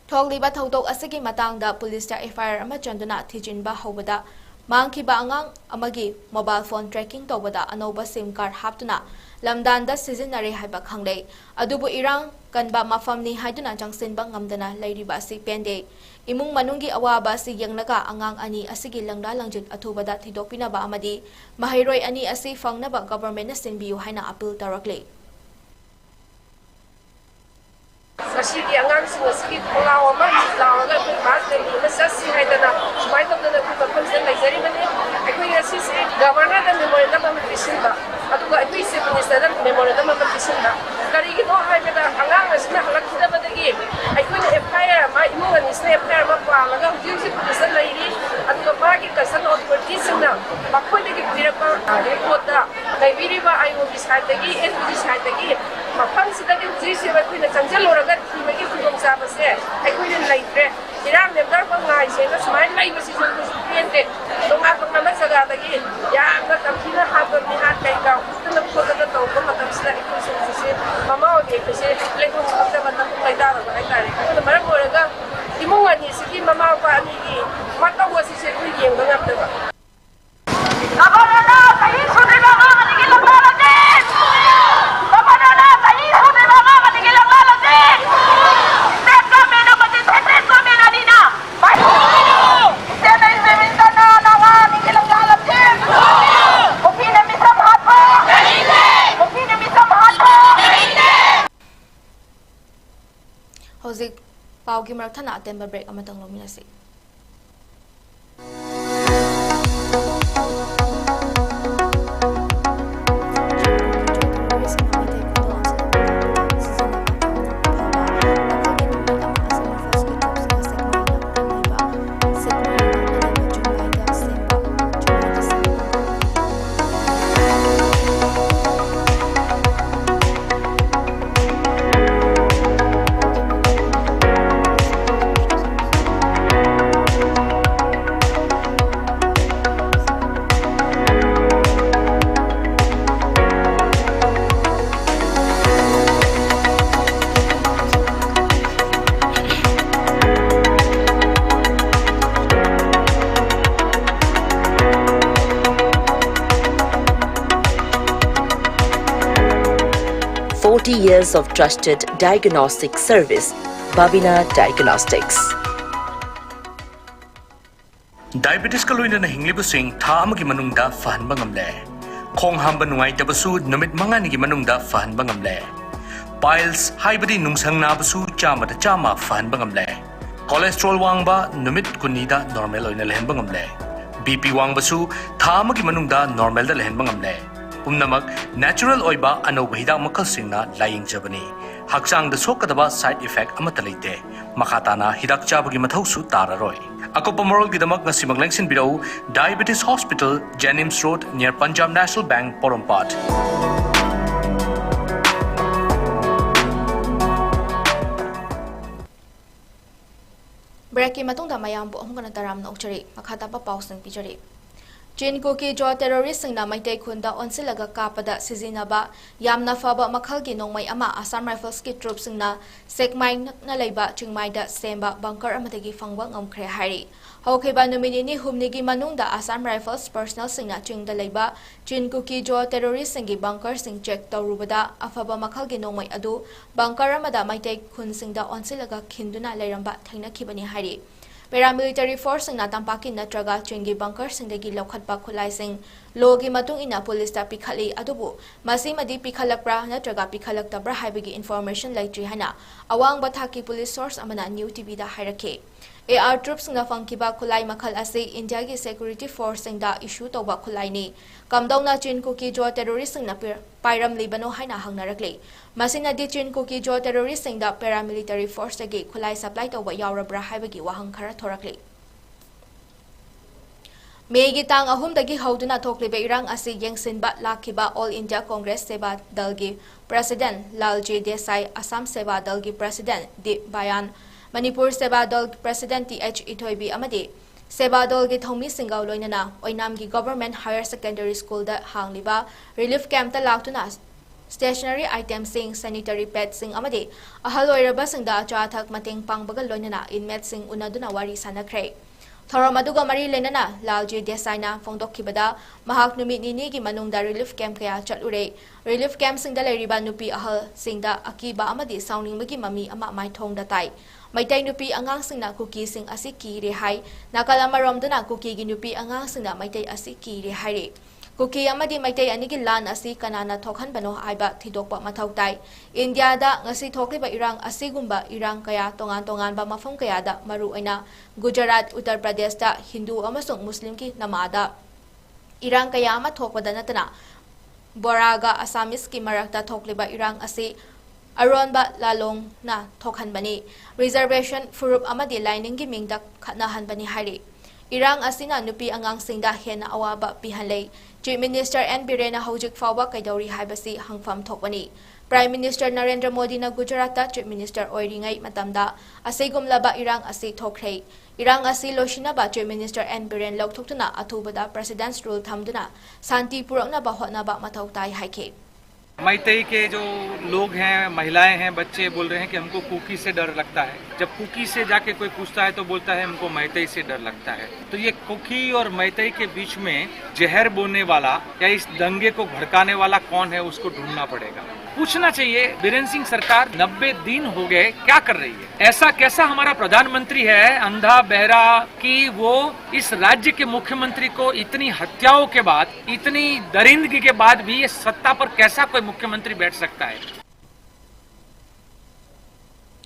ꯊꯣꯛꯂꯤꯕ ꯊꯧꯗꯣꯛ ꯑꯁꯤꯒꯤ ꯃꯇꯥꯡꯗ ꯄꯨꯂꯤꯁꯇ ꯑꯦꯐ ꯑꯥꯏ ꯑꯥꯔ ꯑꯃ ꯆꯟꯗꯨꯅ ꯊꯤꯖꯤꯟꯕ ꯍꯧꯕꯗ, ꯃꯥꯡꯈꯤꯕ ꯑꯉꯥꯡ ꯑꯃꯒꯤ ꯃꯣꯕꯥꯏꯜ ꯐꯣꯟ ꯇ꯭ꯔꯦꯀꯤꯡ ꯇꯧꯕꯗ ꯑꯅꯧꯕ ꯁꯤꯝ ꯀꯥꯔꯗ ꯍꯥꯞꯇꯨꯅ ꯂꯝꯗꯥꯟꯗ ꯁꯤꯖꯤꯟꯅꯔꯦ ꯍꯥꯏꯕ ꯈꯪꯂꯦ꯫ ꯑꯗꯨꯕꯨ ꯏꯔꯥꯡ ꯀꯟꯕ ꯃꯐꯝꯅꯤ ꯍꯥꯏꯗꯨꯅ ꯆꯪꯁꯤꯟꯕ ꯉꯝꯗꯅ ꯂꯩꯔꯤꯕ ꯑꯁꯤ ꯄꯦꯟꯗꯦ꯫ ꯏꯃꯨꯡ ꯃꯅꯨꯡꯒꯤ ꯑꯋꯥꯕ ꯑꯁꯤ ꯌꯦꯡꯂꯒ ꯑꯉꯥꯡ ꯑꯅꯤ ꯑꯁꯤꯒꯤ ꯂꯪꯂꯥ ꯂꯪꯖꯤꯟ ꯑꯊꯨꯕꯗ ꯊꯤꯗꯣꯛꯄꯤꯅꯕ ꯑꯃꯗꯤ ꯃꯍꯩꯔꯣꯏ ꯑꯅꯤ ꯑꯁꯤ ꯐꯪꯅꯕ ꯒꯚꯔꯟꯃꯦꯟꯠꯅ ꯁꯤꯟꯕꯤꯌꯨ ꯍꯥꯏꯅ ꯑꯄꯤꯜ ꯇꯧꯔꯛꯂꯤ꯫ ꯉꯁꯤꯒꯤ ꯑꯉꯥꯡꯁꯤꯡ ꯑꯁꯤꯒꯤ ꯈꯣꯡꯂꯥꯎ ꯑꯃ ꯂꯥꯎꯔꯒ ꯑꯩꯈꯣꯏ ꯀ꯭ꯂꯥꯁ ꯔꯦꯂꯤ ꯑꯃ ꯆꯠꯁꯤ ꯍꯥꯏꯗꯅ ꯁꯨꯃꯥꯏꯅ ꯇꯧꯗꯅ ꯑꯩꯈꯣꯏ ꯃꯐꯝꯁꯤꯗ ꯂꯩꯖꯔꯤꯕꯅꯤ꯫ ꯑꯩꯈꯣꯏ ꯉꯁꯤꯁꯦ ꯒꯚꯔꯅꯔꯗ ꯃꯦꯃꯣꯔꯦꯟꯗꯝ ꯑꯃ ꯄꯤꯁꯤꯟꯕ, ꯑꯗꯨꯒ ꯑꯩꯈꯣꯏ ꯆꯤꯐ ꯃꯤꯅꯤꯁꯇꯔꯗ ꯃꯦꯃꯣꯔꯦꯟꯗꯝ ꯑꯃ ꯄꯤꯁꯤꯟꯕ꯫ ꯀꯔꯤꯒꯤꯅꯣ ꯍꯥꯏꯕꯗ, ꯑꯉꯥꯡ ꯑꯁꯤꯅ ꯍꯜꯂꯛꯈꯤꯗꯕꯗꯒꯤ ꯑꯩꯈꯣꯏꯅ ꯑꯦꯐ ꯑꯥꯏ ꯑꯥꯔ ꯑꯃ, ꯏꯃꯨꯡ ꯑꯅꯤꯁꯤꯅ ꯑꯦꯐ ꯑꯥꯏ ꯑꯥꯔ ꯑꯃ ꯄꯥꯜꯂꯒ ꯍꯧꯖꯤꯛ ꯍꯧꯖꯤꯛ ꯄꯨꯂꯤꯁꯇ ꯂꯩꯔꯤ꯫ ꯑꯗꯨꯒ ꯃꯥꯒꯤ ꯀꯟꯁꯔꯟ ꯑꯣꯊꯣꯔꯤꯇꯤꯁꯤꯡꯅ ꯃꯈꯣꯏꯗꯒꯤ ꯄꯤꯔꯛꯄ ꯔꯤꯄꯣꯔꯠꯇ ꯂꯩꯕꯤꯔꯤꯕ ꯑꯥꯏ ꯑꯣꯒꯤ ꯁꯥꯏꯠꯇꯒꯤ, ꯑꯦꯁ ꯄꯤꯒꯤ ꯁꯥꯏꯠꯇꯒꯤ ꯃꯐꯝꯁꯤꯗꯗꯤ ꯍꯧꯖꯤꯛ ꯍꯧꯖꯤꯛ ꯑꯩꯈꯣꯏꯅ ꯆꯪꯁꯤꯜꯂꯨꯔꯒ ꯊꯤꯕꯒꯤ ꯈꯨꯗꯣꯡꯆꯥꯕꯁꯦ ꯑꯩꯈꯣꯏꯅ ꯂꯩꯇ꯭ꯔꯦ꯫ ꯏꯔꯥꯡ ꯂꯦꯞꯅꯔꯛꯄ ꯉꯥꯏꯁꯦꯅ ꯁꯨꯃꯥꯏꯅ ꯂꯩꯕꯁꯤꯁꯨ ꯑꯩꯈꯣꯏꯁꯨ ꯄꯦꯟꯗꯦ꯫ ꯇꯣꯉꯥꯟ ꯇꯣꯉꯥꯟꯕ ꯖꯒꯥꯗꯒꯤ ꯌꯥꯝꯅ ꯇꯝꯊꯤꯅ ꯍꯥꯠꯄ, ꯃꯤꯍꯥꯠ ꯀꯩꯀꯥ ꯍꯨꯠꯇꯅ ꯈꯣꯠꯇꯅ ꯇꯧꯕ ꯃꯇꯝꯁꯤꯗ ꯑꯩꯈꯣꯏꯁꯨ ꯍꯧꯖꯤꯛꯁꯦ ꯃꯃꯥ ꯑꯣꯏꯕꯤ ꯑꯩꯈꯣꯏꯁꯦ ꯂꯩꯐꯝ ꯈꯪꯗꯕ, ꯅꯥꯈꯣꯡ ꯂꯩꯇꯥꯗꯕ ꯍꯥꯏꯇꯥꯔꯦ꯫ ꯑꯗꯨꯅ ꯃꯔꯝ ꯑꯣꯏꯔꯒ ꯏꯃꯨꯡ ꯑꯅꯤꯁꯤꯒꯤ ꯃꯃꯥ ꯃꯄꯥ ꯑꯅꯤꯒꯤ ꯃꯇꯧ ꯑꯁꯤꯁꯦ ꯑꯩꯈꯣꯏ ꯌꯦꯡꯕ ꯉꯝꯗꯕ꯫ ꯒꯚꯔꯅꯔꯅ ꯆꯍꯤ ꯁꯨꯗ꯭ꯔꯤꯕ ꯑꯉꯥꯡ ꯑꯅꯤꯒꯤ ꯂꯪꯂꯥ ꯂꯪꯖꯤꯟ! ꯒꯚꯔꯅꯔꯅ ꯆꯍꯤ ꯁꯨꯗ꯭ꯔꯤꯕ ꯑꯉꯥꯡ ꯑꯅꯤꯒꯤ ꯂꯪꯂꯥ ꯂꯪꯖꯤꯟ! ꯁ꯭ꯇꯦꯠ ꯒꯚꯔꯟꯃꯦꯟꯠ ꯑꯃꯗꯤ ꯁꯦꯟꯇ꯭ꯔꯦꯜ ꯒꯤ ꯃꯔꯛ ꯊꯠꯅ ꯑꯇꯦꯟꯕ break ꯑꯃꯇꯪ ꯂꯧꯃꯤꯟꯅꯁꯤ꯫ Forty years of trusted diagnostic service, Babina Diagnostics. Diabetesꯀ ꯂꯣꯏꯅꯅ ꯍꯤꯡꯂꯤꯕꯁꯤꯡ ꯊꯥ ꯑꯃꯒꯤ ꯃꯅꯨꯡꯗ ꯐꯍꯟꯕ ꯉꯝꯂꯦ꯫ ꯈꯣꯡ ꯍꯥꯝꯕ ꯅꯨꯡꯉꯥꯏꯇꯕꯁꯨ ꯅꯨꯃꯤꯠ ꯃꯉꯥꯅꯤꯒꯤ ꯃꯅꯨꯡꯗ ꯐꯍꯟꯕ ꯉꯝꯂꯦ꯫ Piles ꯍꯥꯏꯕꯗꯤ ꯅꯨꯡꯁꯪ ꯅꯥꯕꯁꯨ ꯆꯥꯝꯃꯗ ꯆꯥꯝꯃ ꯐꯍꯟꯕ ꯉꯝꯂꯦ꯫ Cholesterol ꯋꯥꯡꯕ ꯅꯨꯃꯤꯠ ꯀꯨꯟꯅꯤꯗ normal ꯑꯣꯏꯅ ꯂꯩꯍꯟꯕ ꯉꯝꯂꯦ꯫ BP ꯋꯥꯡꯕꯁꯨ ꯊꯥ ꯑꯃꯒꯤ ꯃꯅꯨꯡꯗ normalꯗ ꯂꯩꯍꯟꯕ ꯉꯝꯂꯦ꯫ ꯄꯨꯝꯅꯃꯛ natural ꯑꯣꯏꯕ ꯑꯅꯧꯕ ꯍꯤꯗꯥꯛ ꯃꯈꯜꯁꯤꯡꯅ ꯂꯥꯌꯦꯡꯖꯕꯅꯤ꯫ ꯍꯛꯆꯥꯡꯗ ꯁꯣꯛꯀꯗꯕ side effect ꯑꯃꯠꯇ ꯂꯩꯇꯦ꯫ ꯃꯈꯥ ꯇꯥꯅ ꯍꯤꯗꯥꯛ ꯆꯥꯕꯒꯤ ꯃꯊꯧꯁꯨ ꯇꯥꯔꯔꯣꯏ꯫ ꯑꯀꯨꯞꯄ ꯃꯔꯣꯜꯒꯤꯗꯃꯛ ꯉꯁꯤꯃꯛ ꯂꯦꯡꯁꯤꯟꯕꯤꯔꯛꯎ, Diabetes Hospital, JNIMS Road, near Punjab National Bank, ꯄꯣꯔꯣꯝꯄꯥꯠ꯫ Breakꯀꯤ ꯃꯇꯨꯡꯗ ꯃꯌꯥꯝꯕꯨ ꯑꯃꯨꯛ ꯍꯟꯅ ꯇꯔꯥꯝꯅ ꯑꯣꯛꯆꯔꯤ꯫ ꯃꯈꯥ ꯇꯥꯕ ꯄꯥꯎꯁꯤꯡ ꯄꯤꯖꯔꯤ꯫ ꯆꯤꯟ ꯀꯨꯀꯤ ꯖꯣ terroristꯁꯤꯡꯅ ꯃꯩꯇꯩ ꯈꯨꯟꯗ ꯑꯣꯟꯁꯤꯜꯂꯒ ꯀꯥꯞꯄꯗ ꯁꯤꯖꯤꯟꯅꯕ ꯌꯥꯝꯅ ꯐꯕ ꯃꯈꯜꯒꯤ ꯅꯣꯡꯃꯩ ꯑꯃ Assam Riflesꯀꯤ troopꯁꯤꯡꯅ ꯁꯦꯛꯃꯥꯏ ꯅꯛꯅ ꯂꯩꯕ ꯆꯤꯡꯃꯥꯏꯗ ꯁꯦꯝꯕ bunker ꯑꯃꯗꯒꯤ ꯐꯪꯕ ꯉꯝꯈ꯭ꯔꯦ ꯍꯥꯏꯔꯤ꯫ ꯍꯧꯈꯤꯕ ꯅꯨꯃꯤꯠ ꯅꯤꯅꯤ ꯍꯨꯝꯅꯤꯒꯤ ꯃꯅꯨꯡꯗ Assam Rifles personnelꯁꯤꯡꯅ ꯆꯤꯡꯗ ꯂꯩꯕ ꯆꯤꯟ ꯀꯨꯀꯤ ꯖꯣ terroristꯁꯤꯡꯒꯤ bunkerꯁꯤꯡ check ꯇꯧꯔꯨꯕꯗ ꯑꯐꯕ ꯃꯈꯜꯒꯤ ꯅꯣꯡꯃꯩ ꯑꯗꯨ bunker ꯑꯃꯗ ꯃꯩꯇꯩ ꯈꯨꯟꯁꯤꯡꯗ ꯑꯣꯟꯁꯤꯜꯂꯒ ꯈꯤꯟꯗꯨꯅ ꯂꯩꯔꯝꯕ ꯊꯦꯡꯅꯈꯤꯕꯅꯤ ꯍꯥꯏꯔꯤ꯫ Paramilitary forceꯁꯤꯡꯅ ꯇꯝꯄꯥꯛꯀꯤ ꯅꯠꯇ꯭ꯔꯒ ꯆꯤꯡꯒꯤ bunkerꯁꯤꯡꯗꯒꯤ ꯂꯧꯈꯠꯄ ꯈꯨꯠꯂꯥꯏꯁꯤꯡ lawꯒꯤ ꯃꯇꯨꯡ ꯏꯟꯅ ꯄꯨꯂꯤꯁꯇ ꯄꯤꯈꯠꯂꯤ, ꯑꯗꯨꯕꯨ ꯃꯁꯤꯃꯗꯤ ꯄꯤꯈꯠꯂꯛꯄ꯭ꯔꯥ ꯅꯠꯇ꯭ꯔꯒ ꯄꯤꯈꯠꯂꯛꯇꯕ꯭ꯔꯥ ꯍꯥꯏꯕꯒꯤ information ꯂꯩꯇ꯭ꯔꯤ ꯍꯥꯏꯅ ꯑꯋꯥꯡꯕ ꯊꯥꯛꯀꯤ ꯄꯨꯂꯤꯁ source ꯑꯃꯅ New TVꯗ ꯍꯥꯏꯔꯛꯈꯤ꯫ AR troops ꯁꯤꯡꯅ ꯐꯪꯈꯤꯕ ꯈꯨꯠꯂꯥꯏ ꯃꯈꯜ ꯑꯁꯤ ꯏꯟꯗꯤꯌꯥꯒꯤ security force ꯁꯤꯡꯗ issue ꯇꯧꯕ ꯈꯨꯠꯂꯥꯏꯅꯤ꯫ ꯀꯝꯗꯧꯅ ꯆꯤꯟ ꯀꯨꯀꯤ ꯖꯣ terrorist ꯁꯤꯡꯅ ꯄꯤꯔ-, ꯄꯥꯏꯔꯝꯂꯤꯕꯅꯣ ꯍꯥꯏꯅ ꯍꯪꯅꯔꯛꯂꯤ꯫ ꯃꯁꯤꯅꯗꯤ ꯆꯤꯟ ꯀꯨꯀꯤ ꯖꯣ terrorist ꯁꯤꯡꯗ paramilitary force ꯇꯒꯤ ꯈꯨꯠꯂꯥꯏ supply ꯇꯧꯕ ꯌꯥꯎꯔꯕ꯭ꯔꯥ ꯍꯥꯏꯕꯒꯤ ꯋꯥꯍꯪ ꯈꯔ ꯊꯣꯔꯛꯂꯤ꯫ ꯃꯦꯒꯤ ꯇꯥꯡ ꯑꯍꯨꯝꯗꯒꯤ ꯍꯧꯗꯨꯅ ꯊꯣꯛꯂꯤꯕ ꯏꯔꯥꯡ ꯑꯁꯤ ꯌꯦꯡꯁꯤꯟꯕ ꯂꯥꯛꯈꯤꯕ All India Congress ꯁꯦꯕꯥ ꯗꯜꯒꯤ president ꯂꯥꯜꯖꯤ ꯗꯦꯁꯥꯏ, ꯑꯁꯥꯝ ꯁꯦꯕꯥ ꯗꯜꯒꯤ president ꯗꯤꯞ ꯕꯥꯌꯥꯟ, ꯃꯅꯤꯄꯨꯔ ꯁꯦꯕꯥ ꯗꯜ president ꯇꯤ ꯑꯩꯆ ꯏꯊꯣꯏꯕꯤ ꯑꯃꯗꯤ ꯁꯦꯕꯥ ꯗꯜꯒꯤ ꯊꯧꯃꯤꯁꯤꯡꯒ ꯂꯣꯏꯅꯅ ꯑꯣꯏꯅꯥꯝꯒꯤ Government Higher Secondary Schoolꯗ ꯍꯥꯡꯂꯤꯕ relief campꯇ ꯂꯥꯛꯇꯨꯅ stationery itemꯁꯤꯡ, sanitary padꯁꯤꯡ ꯑꯃꯗꯤ ꯑꯍꯜ ꯑꯣꯏꯔꯕꯁꯤꯡꯗ ꯑꯆꯥ ꯑꯊꯛ ꯃꯇꯦꯡ ꯄꯥꯡꯕꯒ ꯂꯣꯏꯅꯅ inmateꯁꯤꯡ ꯎꯅꯗꯨꯅ ꯋꯥꯔꯤ ꯁꯥꯟꯅꯈ꯭ꯔꯦ꯫ ꯊꯧꯔꯝ ꯑꯗꯨꯒ ꯃꯔꯤ ꯂꯩꯅꯅ ꯂꯥꯜꯖꯤ ꯗꯦꯁꯥꯏꯅ ꯐꯣꯡꯗꯣꯛꯈꯤꯕꯗ, ꯃꯍꯥꯛ ꯅꯨꯃꯤꯠ ꯅꯤꯅꯤꯒꯤ ꯃꯅꯨꯡꯗ relief camp ꯀꯌꯥ ꯆꯠꯂꯨꯔꯦ꯫ Relief campꯁꯤꯡꯗ ꯂꯩꯔꯤꯕ ꯅꯨꯄꯤ ꯑꯍꯜꯁꯤꯡꯗ ꯑꯀꯤꯕ ꯑꯃꯗꯤ ꯁꯥꯎꯅꯤꯡꯕꯒꯤ ꯃꯃꯤ ꯑꯃ ꯃꯥꯏꯊꯣꯡꯗ ꯇꯥꯏ꯫ ꯃꯩꯇꯩ ꯅꯨꯄꯤ ꯑꯉꯥꯡꯁꯤꯡꯅ ꯀꯨꯀꯤꯁꯤꯡ ꯑꯁꯤ ꯀꯤꯔꯦ ꯍꯥꯏ꯫ ꯅꯥꯀꯜ ꯑꯃꯔꯣꯝꯗꯅ ꯀꯨꯀꯤꯒꯤ ꯅꯨꯄꯤ ꯑꯉꯥꯡꯁꯤꯡꯅ ꯃꯩꯇꯩ ꯑꯁꯤ ꯀꯤꯔꯦ ꯍꯥꯏꯔꯤ꯫ ꯀꯨꯀꯤ ꯑꯃꯗꯤ ꯃꯩꯇꯩ ꯑꯅꯤꯒꯤ ꯂꯥꯟ ꯑꯁꯤ ꯀꯅꯥꯅ ꯊꯣꯛꯍꯟꯕꯅꯣ ꯍꯥꯏꯕ ꯊꯤꯗꯣꯛꯄ ꯃꯊꯧ ꯇꯥꯏ꯫ ꯏꯟꯗꯤꯌꯥꯗ ꯉꯁꯤ ꯊꯣꯛꯂꯤꯕ ꯏꯔꯥꯡ ꯑꯁꯤꯒꯨꯝꯕ ꯏꯔꯥꯡ ꯀꯌꯥ ꯇꯣꯉꯥꯟ ꯇꯣꯉꯥꯟꯕ ꯃꯐꯝ ꯀꯌꯥꯗ, ꯃꯔꯨꯑꯣꯏꯅ ꯒꯨꯖꯔꯥꯠ, ꯎꯠꯇꯔ ꯄ꯭ꯔꯗꯦꯁꯇ ꯍꯤꯟꯗꯨ ꯑꯃꯁꯨꯡ ꯃꯨꯁꯂꯤꯝꯒꯤ ꯅꯃꯥꯗ ꯏꯔꯥꯡ ꯀꯌꯥ ꯑꯃ ꯊꯣꯛꯄꯗ ꯅꯠꯇꯅ, ꯕꯣꯔꯥꯒ ꯑꯁꯥꯃꯤꯁꯀꯤ ꯃꯔꯛꯇ ꯊꯣꯛꯂꯤꯕ ꯏꯔꯥꯡ ꯑꯁꯤ ꯑꯔꯣꯟꯕ ꯂꯥꯂꯣꯡꯅ ꯊꯣꯛꯍꯟꯕꯅꯤ, reservation, ꯐꯨꯔꯨꯞ ꯑꯃꯗꯤ ꯂꯥꯏꯅꯤꯡꯒꯤ ꯃꯤꯡꯗ ꯈꯠꯅꯍꯟꯕꯅꯤ ꯍꯥꯏꯔꯤ꯫ ꯏꯔꯥꯡ ꯑꯁꯤꯅ ꯅꯨꯄꯤ ꯑꯉꯥꯡꯁꯤꯡꯗ ꯍꯦꯟꯅ ꯑꯋꯥꯕ ꯄꯤꯍꯜꯂꯦ꯫ Chief Minister ꯑꯦꯟ ꯕꯤꯔꯦꯟꯅ ꯍꯧꯖꯤꯛ ꯐꯥꯎꯕ ꯀꯩꯗꯧꯔꯤ ꯍꯥꯏꯕꯁꯤ ꯍꯪꯐꯝ ꯊꯣꯛꯄꯅꯤ꯫ Prime Minister ꯅꯔꯦꯟꯗ꯭ꯔ ꯃꯣꯗꯤꯅ ꯒꯨꯖꯔꯥꯠꯇ Chief Minister ꯑꯣꯏꯔꯤꯉꯩ ꯃꯇꯝꯗ ꯑꯁꯤꯒꯨꯝꯂꯕ ꯏꯔꯥꯡ ꯑꯁꯤ ꯊꯣꯛꯈ꯭ꯔꯦ꯫ ꯏꯔꯥꯡ ꯑꯁꯤ ꯂꯣꯏꯁꯤꯟꯅꯕ Chief Minister ꯑꯦꯟ ꯕꯤꯔꯦꯟ ꯂꯧꯊꯣꯛꯇꯨꯅ ꯑꯊꯨꯕꯗ President's Rule ꯊꯝꯗꯨꯅ ꯁꯥꯟꯇꯤ ꯄꯨꯔꯛꯅꯕ ꯍꯣꯠꯅꯕ ꯃꯊꯧ ꯇꯥꯏ ꯍꯥꯏꯈꯤ꯫ मैतेई के जो लोग हैं, महिलाएं हैं, बच्चे बोल रहे हैं कि हमको कुकी से डर लगता है। जब कुकी से जाके कोई पूछता है तो बोलता है हमको मैतेई से डर लगता है। तो ये कुकी और मैतेई के बीच में जहर बोने वाला या इस दंगे को भड़काने वाला कौन है, उसको ढूंढना पड़ेगा। पूछना चाहिए, बीरेन सिंह सरकार नब्बे दिन हो गए, क्या कर रही है? ऐसा कैसा हमारा प्रधानमंत्री है, अंधा बहरा, कि वो इस राज्य के मुख्यमंत्री को इतनी हत्याओं के बाद, इतनी दरिंदगी के बाद भी ये सत्ता पर कैसा कोई मुख्यमंत्री बैठ सकता है?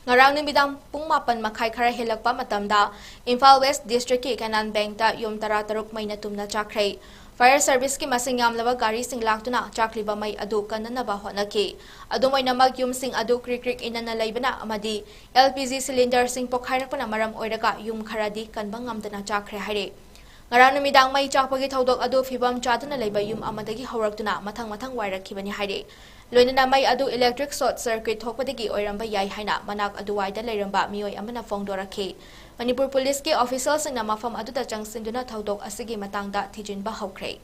Ngarang numidang pung mapan makhai khara helakpa matamda Imphal West District ki Canaan Bank da yum tara taruk maina tumna chakre. Fire service ki masing yamlaba gari sing laktuna chakliba mai adu kananaba hotnaki. Adu maina mag yum sing adu krik krik inana laibana amadi L P G cylinder sing pokhairakpana maram oiraga yum kharadi kanbang ngamdana chakre haire. Ngarang numidang mai chakpagi thaudok adu fibam chaduna laiba yum amadagi haurakduna mathang mathang wairakkibani haire. Loinana mai adu electric short circuit thokpadagi oiramba yai haina manak aduwaida leiramba mioi amana phongdorakhi. Manipur Police ki official singna mafam aduda changsinduna thaudok asigi matangda thijinba haukre.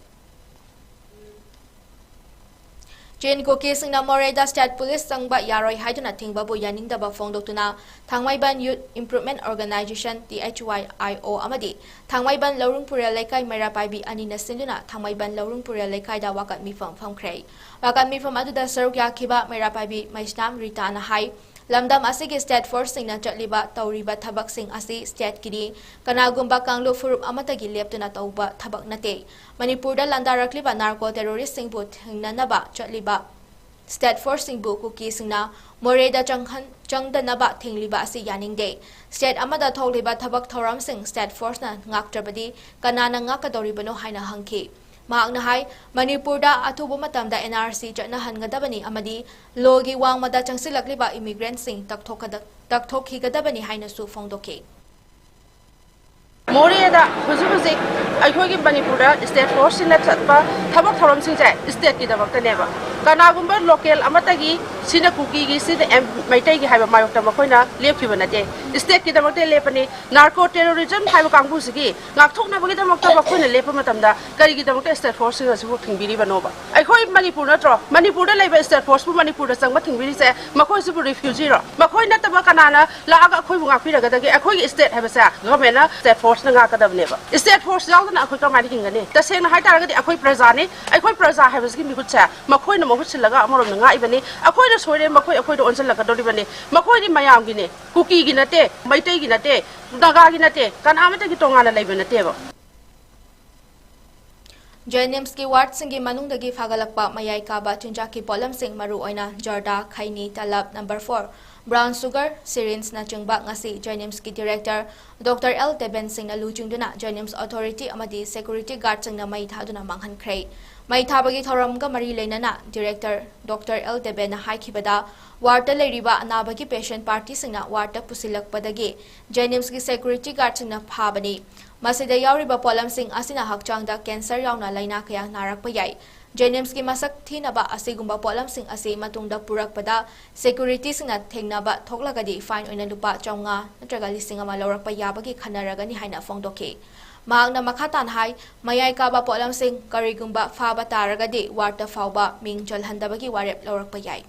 Chin Kuki singna Moreda State Police sangba yaroi haiduna thingbabu yaningdaba phongdoktuna Thangmaiban Youth Improvement Organization T H Y I O amadi Thangmaiban Laurung Purel Leikai Maira Paibi anina sinduna Thangmaiban Laurung Purel Leikai da wakat mifam famkre. Wakan mifam aduda saruk yakiba Maira Paibi Maisnam Rita na hai. Lamdam asigi state force singna chatliba tauriba thabak sing asi state kini kanagumba kanglu furup amatagi leptuna tauba thabak nate. Manipur da landa rakliba narco terrorist singbu thingnanaba chatliba state force singbu Kuki singna Moreda changhan changdanaba thingliba asi yaningde. State amada thokliba thabak thoram sing state force na ngaktrabadi kanana ngakadoribano haina hangki. Mahakna hai, Manipur da athubu matamda N R C chatna hangadabani amadi logi wangmada changsilakliba immigrant sing takthokada-, takthokkhigadabani hainasu phongdokhi. ꯃꯣꯔꯦꯗ ꯍꯧꯖꯤꯛ ꯍꯧꯖꯤꯛ ꯑꯩꯈꯣꯏꯒꯤ ꯃꯅꯤꯄꯨꯔꯗ state ꯐꯣꯔꯁꯁꯤꯡꯅ ꯆꯠꯄ ꯊꯕꯛ ꯊꯧꯔꯝꯁꯤꯡꯁꯦ ꯁ꯭ꯇꯦꯠꯀꯤꯗꯃꯛꯇꯅꯦꯕ꯫ ꯀꯅꯥꯒꯨꯝꯕ local ꯑꯃꯠꯇꯒꯤ ꯁꯤꯅ ꯀꯨꯀꯤꯒꯤ, ꯁꯤꯅ ꯑꯦꯝ-, ꯃꯩꯇꯩꯒꯤ ꯍꯥꯏꯕ ꯃꯥꯌꯣꯛꯇ ꯃꯈꯣꯏꯅ ꯂꯦꯞꯈꯤꯕ ꯅꯠꯇꯦ꯫ ꯁ꯭ꯇꯦꯠꯀꯤꯗꯃꯛꯇ ꯂꯦꯞꯄꯅꯤ꯫ ꯅꯥꯔꯀꯣ ꯇꯦꯔꯣꯔꯤꯖꯝ ꯍꯥꯏꯕ ꯀꯥꯡꯕꯨꯁꯤꯒꯤ ꯉꯥꯛꯊꯣꯛꯅꯕꯒꯤꯗꯃꯛꯇ ꯃꯈꯣꯏꯅ ꯂꯦꯞꯄ ꯃꯇꯝꯗ ꯀꯔꯤꯒꯤꯗꯃꯛꯇ ꯁ꯭ꯇꯦꯠ ꯐꯣꯔꯁꯁꯤꯡ ꯑꯁꯤꯕꯨ ꯊꯤꯡꯕꯤꯔꯤꯕꯅꯣꯕ? ꯑꯩꯈꯣꯏ ꯃꯅꯤꯄꯨꯔ ꯅꯠꯇ꯭ꯔꯣ? ꯃꯅꯤꯄꯨꯔꯗ ꯂꯩꯕ ꯁ꯭ꯇꯦꯠ ꯐꯣꯔꯁꯄꯨ ꯃꯅꯤꯄꯨꯔꯗ ꯆꯪꯕ ꯊꯤꯡꯕꯤꯔꯤꯁꯦ ꯃꯈꯣꯏꯁꯤꯕꯨ ꯔꯤꯐ꯭ꯌꯨꯖꯤꯔꯣ? ꯃꯈꯣꯏ ꯅꯠꯇꯕ ꯀꯅꯥꯅ ꯂꯥꯛꯑꯒ ꯑꯩꯈꯣꯏꯕꯨ ꯉꯥꯛꯄꯤꯔꯒꯗꯒꯦ? ꯑꯩꯈꯣꯏꯒꯤ ꯁ꯭ꯇꯦꯠ ꯍꯥꯏꯕꯁꯦ ꯒꯚꯔꯟꯃꯦꯟꯠꯅ, ꯁ꯭ꯇꯦꯠ ꯐꯣꯔꯁꯅ ꯉꯥꯛꯀꯗꯕꯅꯦꯕ꯫ ꯁ꯭ꯇꯦꯠ ꯐꯣꯔꯁ ꯌꯥꯎꯗꯅ ꯑꯩꯈꯣꯏ ꯀꯃꯥꯏꯅ ꯍꯤꯡꯒꯅꯤ? ꯇꯁꯦꯡꯅ ꯍꯥꯏꯇꯥꯔꯒꯗꯤ ꯑꯩꯈꯣꯏ ꯄ꯭ꯔꯖꯥꯅꯤ꯫ ꯑꯩꯈꯣꯏ ꯄ꯭ꯔꯖꯥ ꯍꯥꯏꯕꯁꯤꯒꯤ ꯃꯤꯍꯨꯠꯁꯦ ꯃꯈꯣꯏꯅ ꯃꯍꯨꯠ ꯁꯤꯜꯂꯒ ꯑꯃꯔꯣꯝꯗ ꯉꯥꯛꯏꯕꯅꯤ꯫ ꯑꯩꯈꯣꯏꯅ ꯁꯣꯏꯔꯦ, ꯃꯈꯣꯏ ꯑꯩꯈꯣꯏꯗ ꯑꯣꯟꯁꯤꯜꯂꯛꯀꯗꯧꯔꯤꯕꯅꯤ꯫ ꯃꯈꯣꯏꯗꯤ ꯃꯌꯥꯝꯒꯤꯅꯤ, ꯀꯨꯀꯤꯒꯤ ꯅꯠꯇꯦ, ꯃꯩꯇꯩꯒꯤ ꯅꯠꯇꯦ, ꯅꯥꯒꯥꯒꯤ ꯅꯠꯇꯦ, ꯀꯅꯥ ꯑꯃꯠꯇꯒꯤ ꯇꯣꯉꯥꯟꯅ ꯂꯩꯕ ꯅꯠꯇꯦꯕ꯫ ꯖꯦꯅꯤꯝꯁꯀꯤ ꯋꯥꯔꯗꯁꯤꯡꯒꯤ ꯃꯅꯨꯡꯗꯒꯤ ꯐꯒꯠꯂꯛꯄ ꯃꯌꯥꯏ ꯀꯥꯕ ꯆꯤꯟꯖꯥꯛꯀꯤ ꯄꯣꯠꯂꯝꯁꯤꯡ, ꯃꯔꯨꯑꯣꯏꯅ ꯖꯔꯗꯥ, ꯈꯩꯅꯤ, ꯇꯂꯞ, ꯅꯝꯕꯔ ꯐꯣꯔ, ꯕ꯭ꯔꯥꯎꯟ ꯁꯨꯒꯔ, ꯁꯤꯔꯤꯟꯖꯅꯆꯤꯡꯕ ꯉꯁꯤ ꯖꯦꯅꯤꯝꯁꯀꯤ ꯗꯤꯔꯦꯛꯇꯔ ꯗꯣꯛꯇꯔ ꯑꯦꯜ ꯗꯦꯕꯦꯟ ꯁꯤꯡꯅ ꯂꯨꯆꯤꯡꯗꯨꯅ ꯖꯦꯅꯤꯝꯁ ꯑꯣꯊꯣꯔꯤꯇꯤ ꯑꯃꯗꯤ ꯁꯦꯀ꯭ꯌꯨꯔꯤꯇꯤ ꯒꯥꯔꯗꯁꯤꯡꯅ ꯃꯩ ꯊꯥꯗꯨꯅ ꯃꯥꯡꯍꯟꯈ꯭ꯔꯦ꯫ ꯃꯩ ꯊꯥꯕꯒꯤ ꯊꯧꯔꯝꯒ ꯃꯔꯤ ꯂꯩꯅꯅ ꯗꯤꯔꯦꯛꯇꯔ ꯗꯣꯛꯇꯔ ꯑꯦꯜ ꯗꯦꯕꯦꯟꯅ ꯍꯥꯏꯈꯤꯕꯗ, ꯋꯥꯔꯗꯇ ꯂꯩꯔꯤꯕ ꯑꯅꯥꯕꯒꯤ ꯄꯦꯁꯦꯟꯠ ꯄꯥꯔꯇꯤꯁꯤꯡꯅ ꯋꯥꯔꯗꯇ ꯄꯨꯁꯤꯜꯂꯛꯄꯗꯒꯤ ꯖꯦꯅꯤꯝꯁꯀꯤ ꯁꯦꯀ꯭ꯌꯨꯔꯤꯇꯤ ꯒꯥꯔꯗꯁꯤꯡꯅ ꯐꯥꯕꯅꯤ꯫ ꯃꯁꯤꯗ ꯌꯥꯎꯔꯤꯕ ꯄꯣꯠꯂꯝꯁꯤꯡ ꯑꯁꯤꯅ ꯍꯛꯆꯥꯡꯗ ꯀꯦꯟꯁꯔ ꯌꯥꯎꯅ ꯂꯥꯏꯅꯥ ꯀꯌꯥ ꯅꯥꯔꯛꯄ ꯌꯥꯏ꯫ ꯖꯦꯅꯤꯝꯁꯀꯤ ꯃꯁꯛ ꯊꯤꯅꯕ ꯑꯁꯤꯒꯨꯝꯕ ꯄꯣꯠꯂꯝꯁꯤꯡ ꯑꯁꯤ ꯃꯇꯨꯡꯗ ꯄꯨꯔꯛꯄꯗ ꯁꯦꯀ꯭ꯌꯨꯔꯤꯇꯤꯁꯤꯡꯅ ꯊꯦꯡꯅꯕ ꯊꯣꯛꯂꯒꯗꯤ ꯐꯥꯏꯟ ꯑꯣꯏꯅ ꯂꯨꯄꯥ ꯆꯥꯝꯃꯉꯥ ꯅꯠꯇ꯭ꯔꯒ ꯂꯤꯁꯤꯡ ꯑꯃ ꯂꯧꯔꯛꯄ ꯌꯥꯕꯒꯤ ꯈꯟꯅꯔꯒꯅꯤ ꯍꯥꯏꯅ ꯐꯣꯡꯗꯣꯛꯈꯤ꯫ ꯃꯍꯥꯛꯅ ꯃꯈꯥ ꯇꯥꯅ ꯍꯥꯏ, ꯃꯌꯥꯏ ꯀꯥꯕ ꯄꯣꯠꯂꯝꯁꯤꯡ ꯀꯔꯤꯒꯨꯝꯕ ꯐꯥꯕ ꯇꯥꯔꯒꯗꯤ ꯋꯥꯔꯗꯇ ꯐꯥꯎꯕ ꯃꯤꯡ ꯆꯜꯍꯟꯗꯕꯒꯤ ꯋꯥꯔꯦꯞ ꯂꯧꯔꯛꯄ ꯌꯥꯏ꯫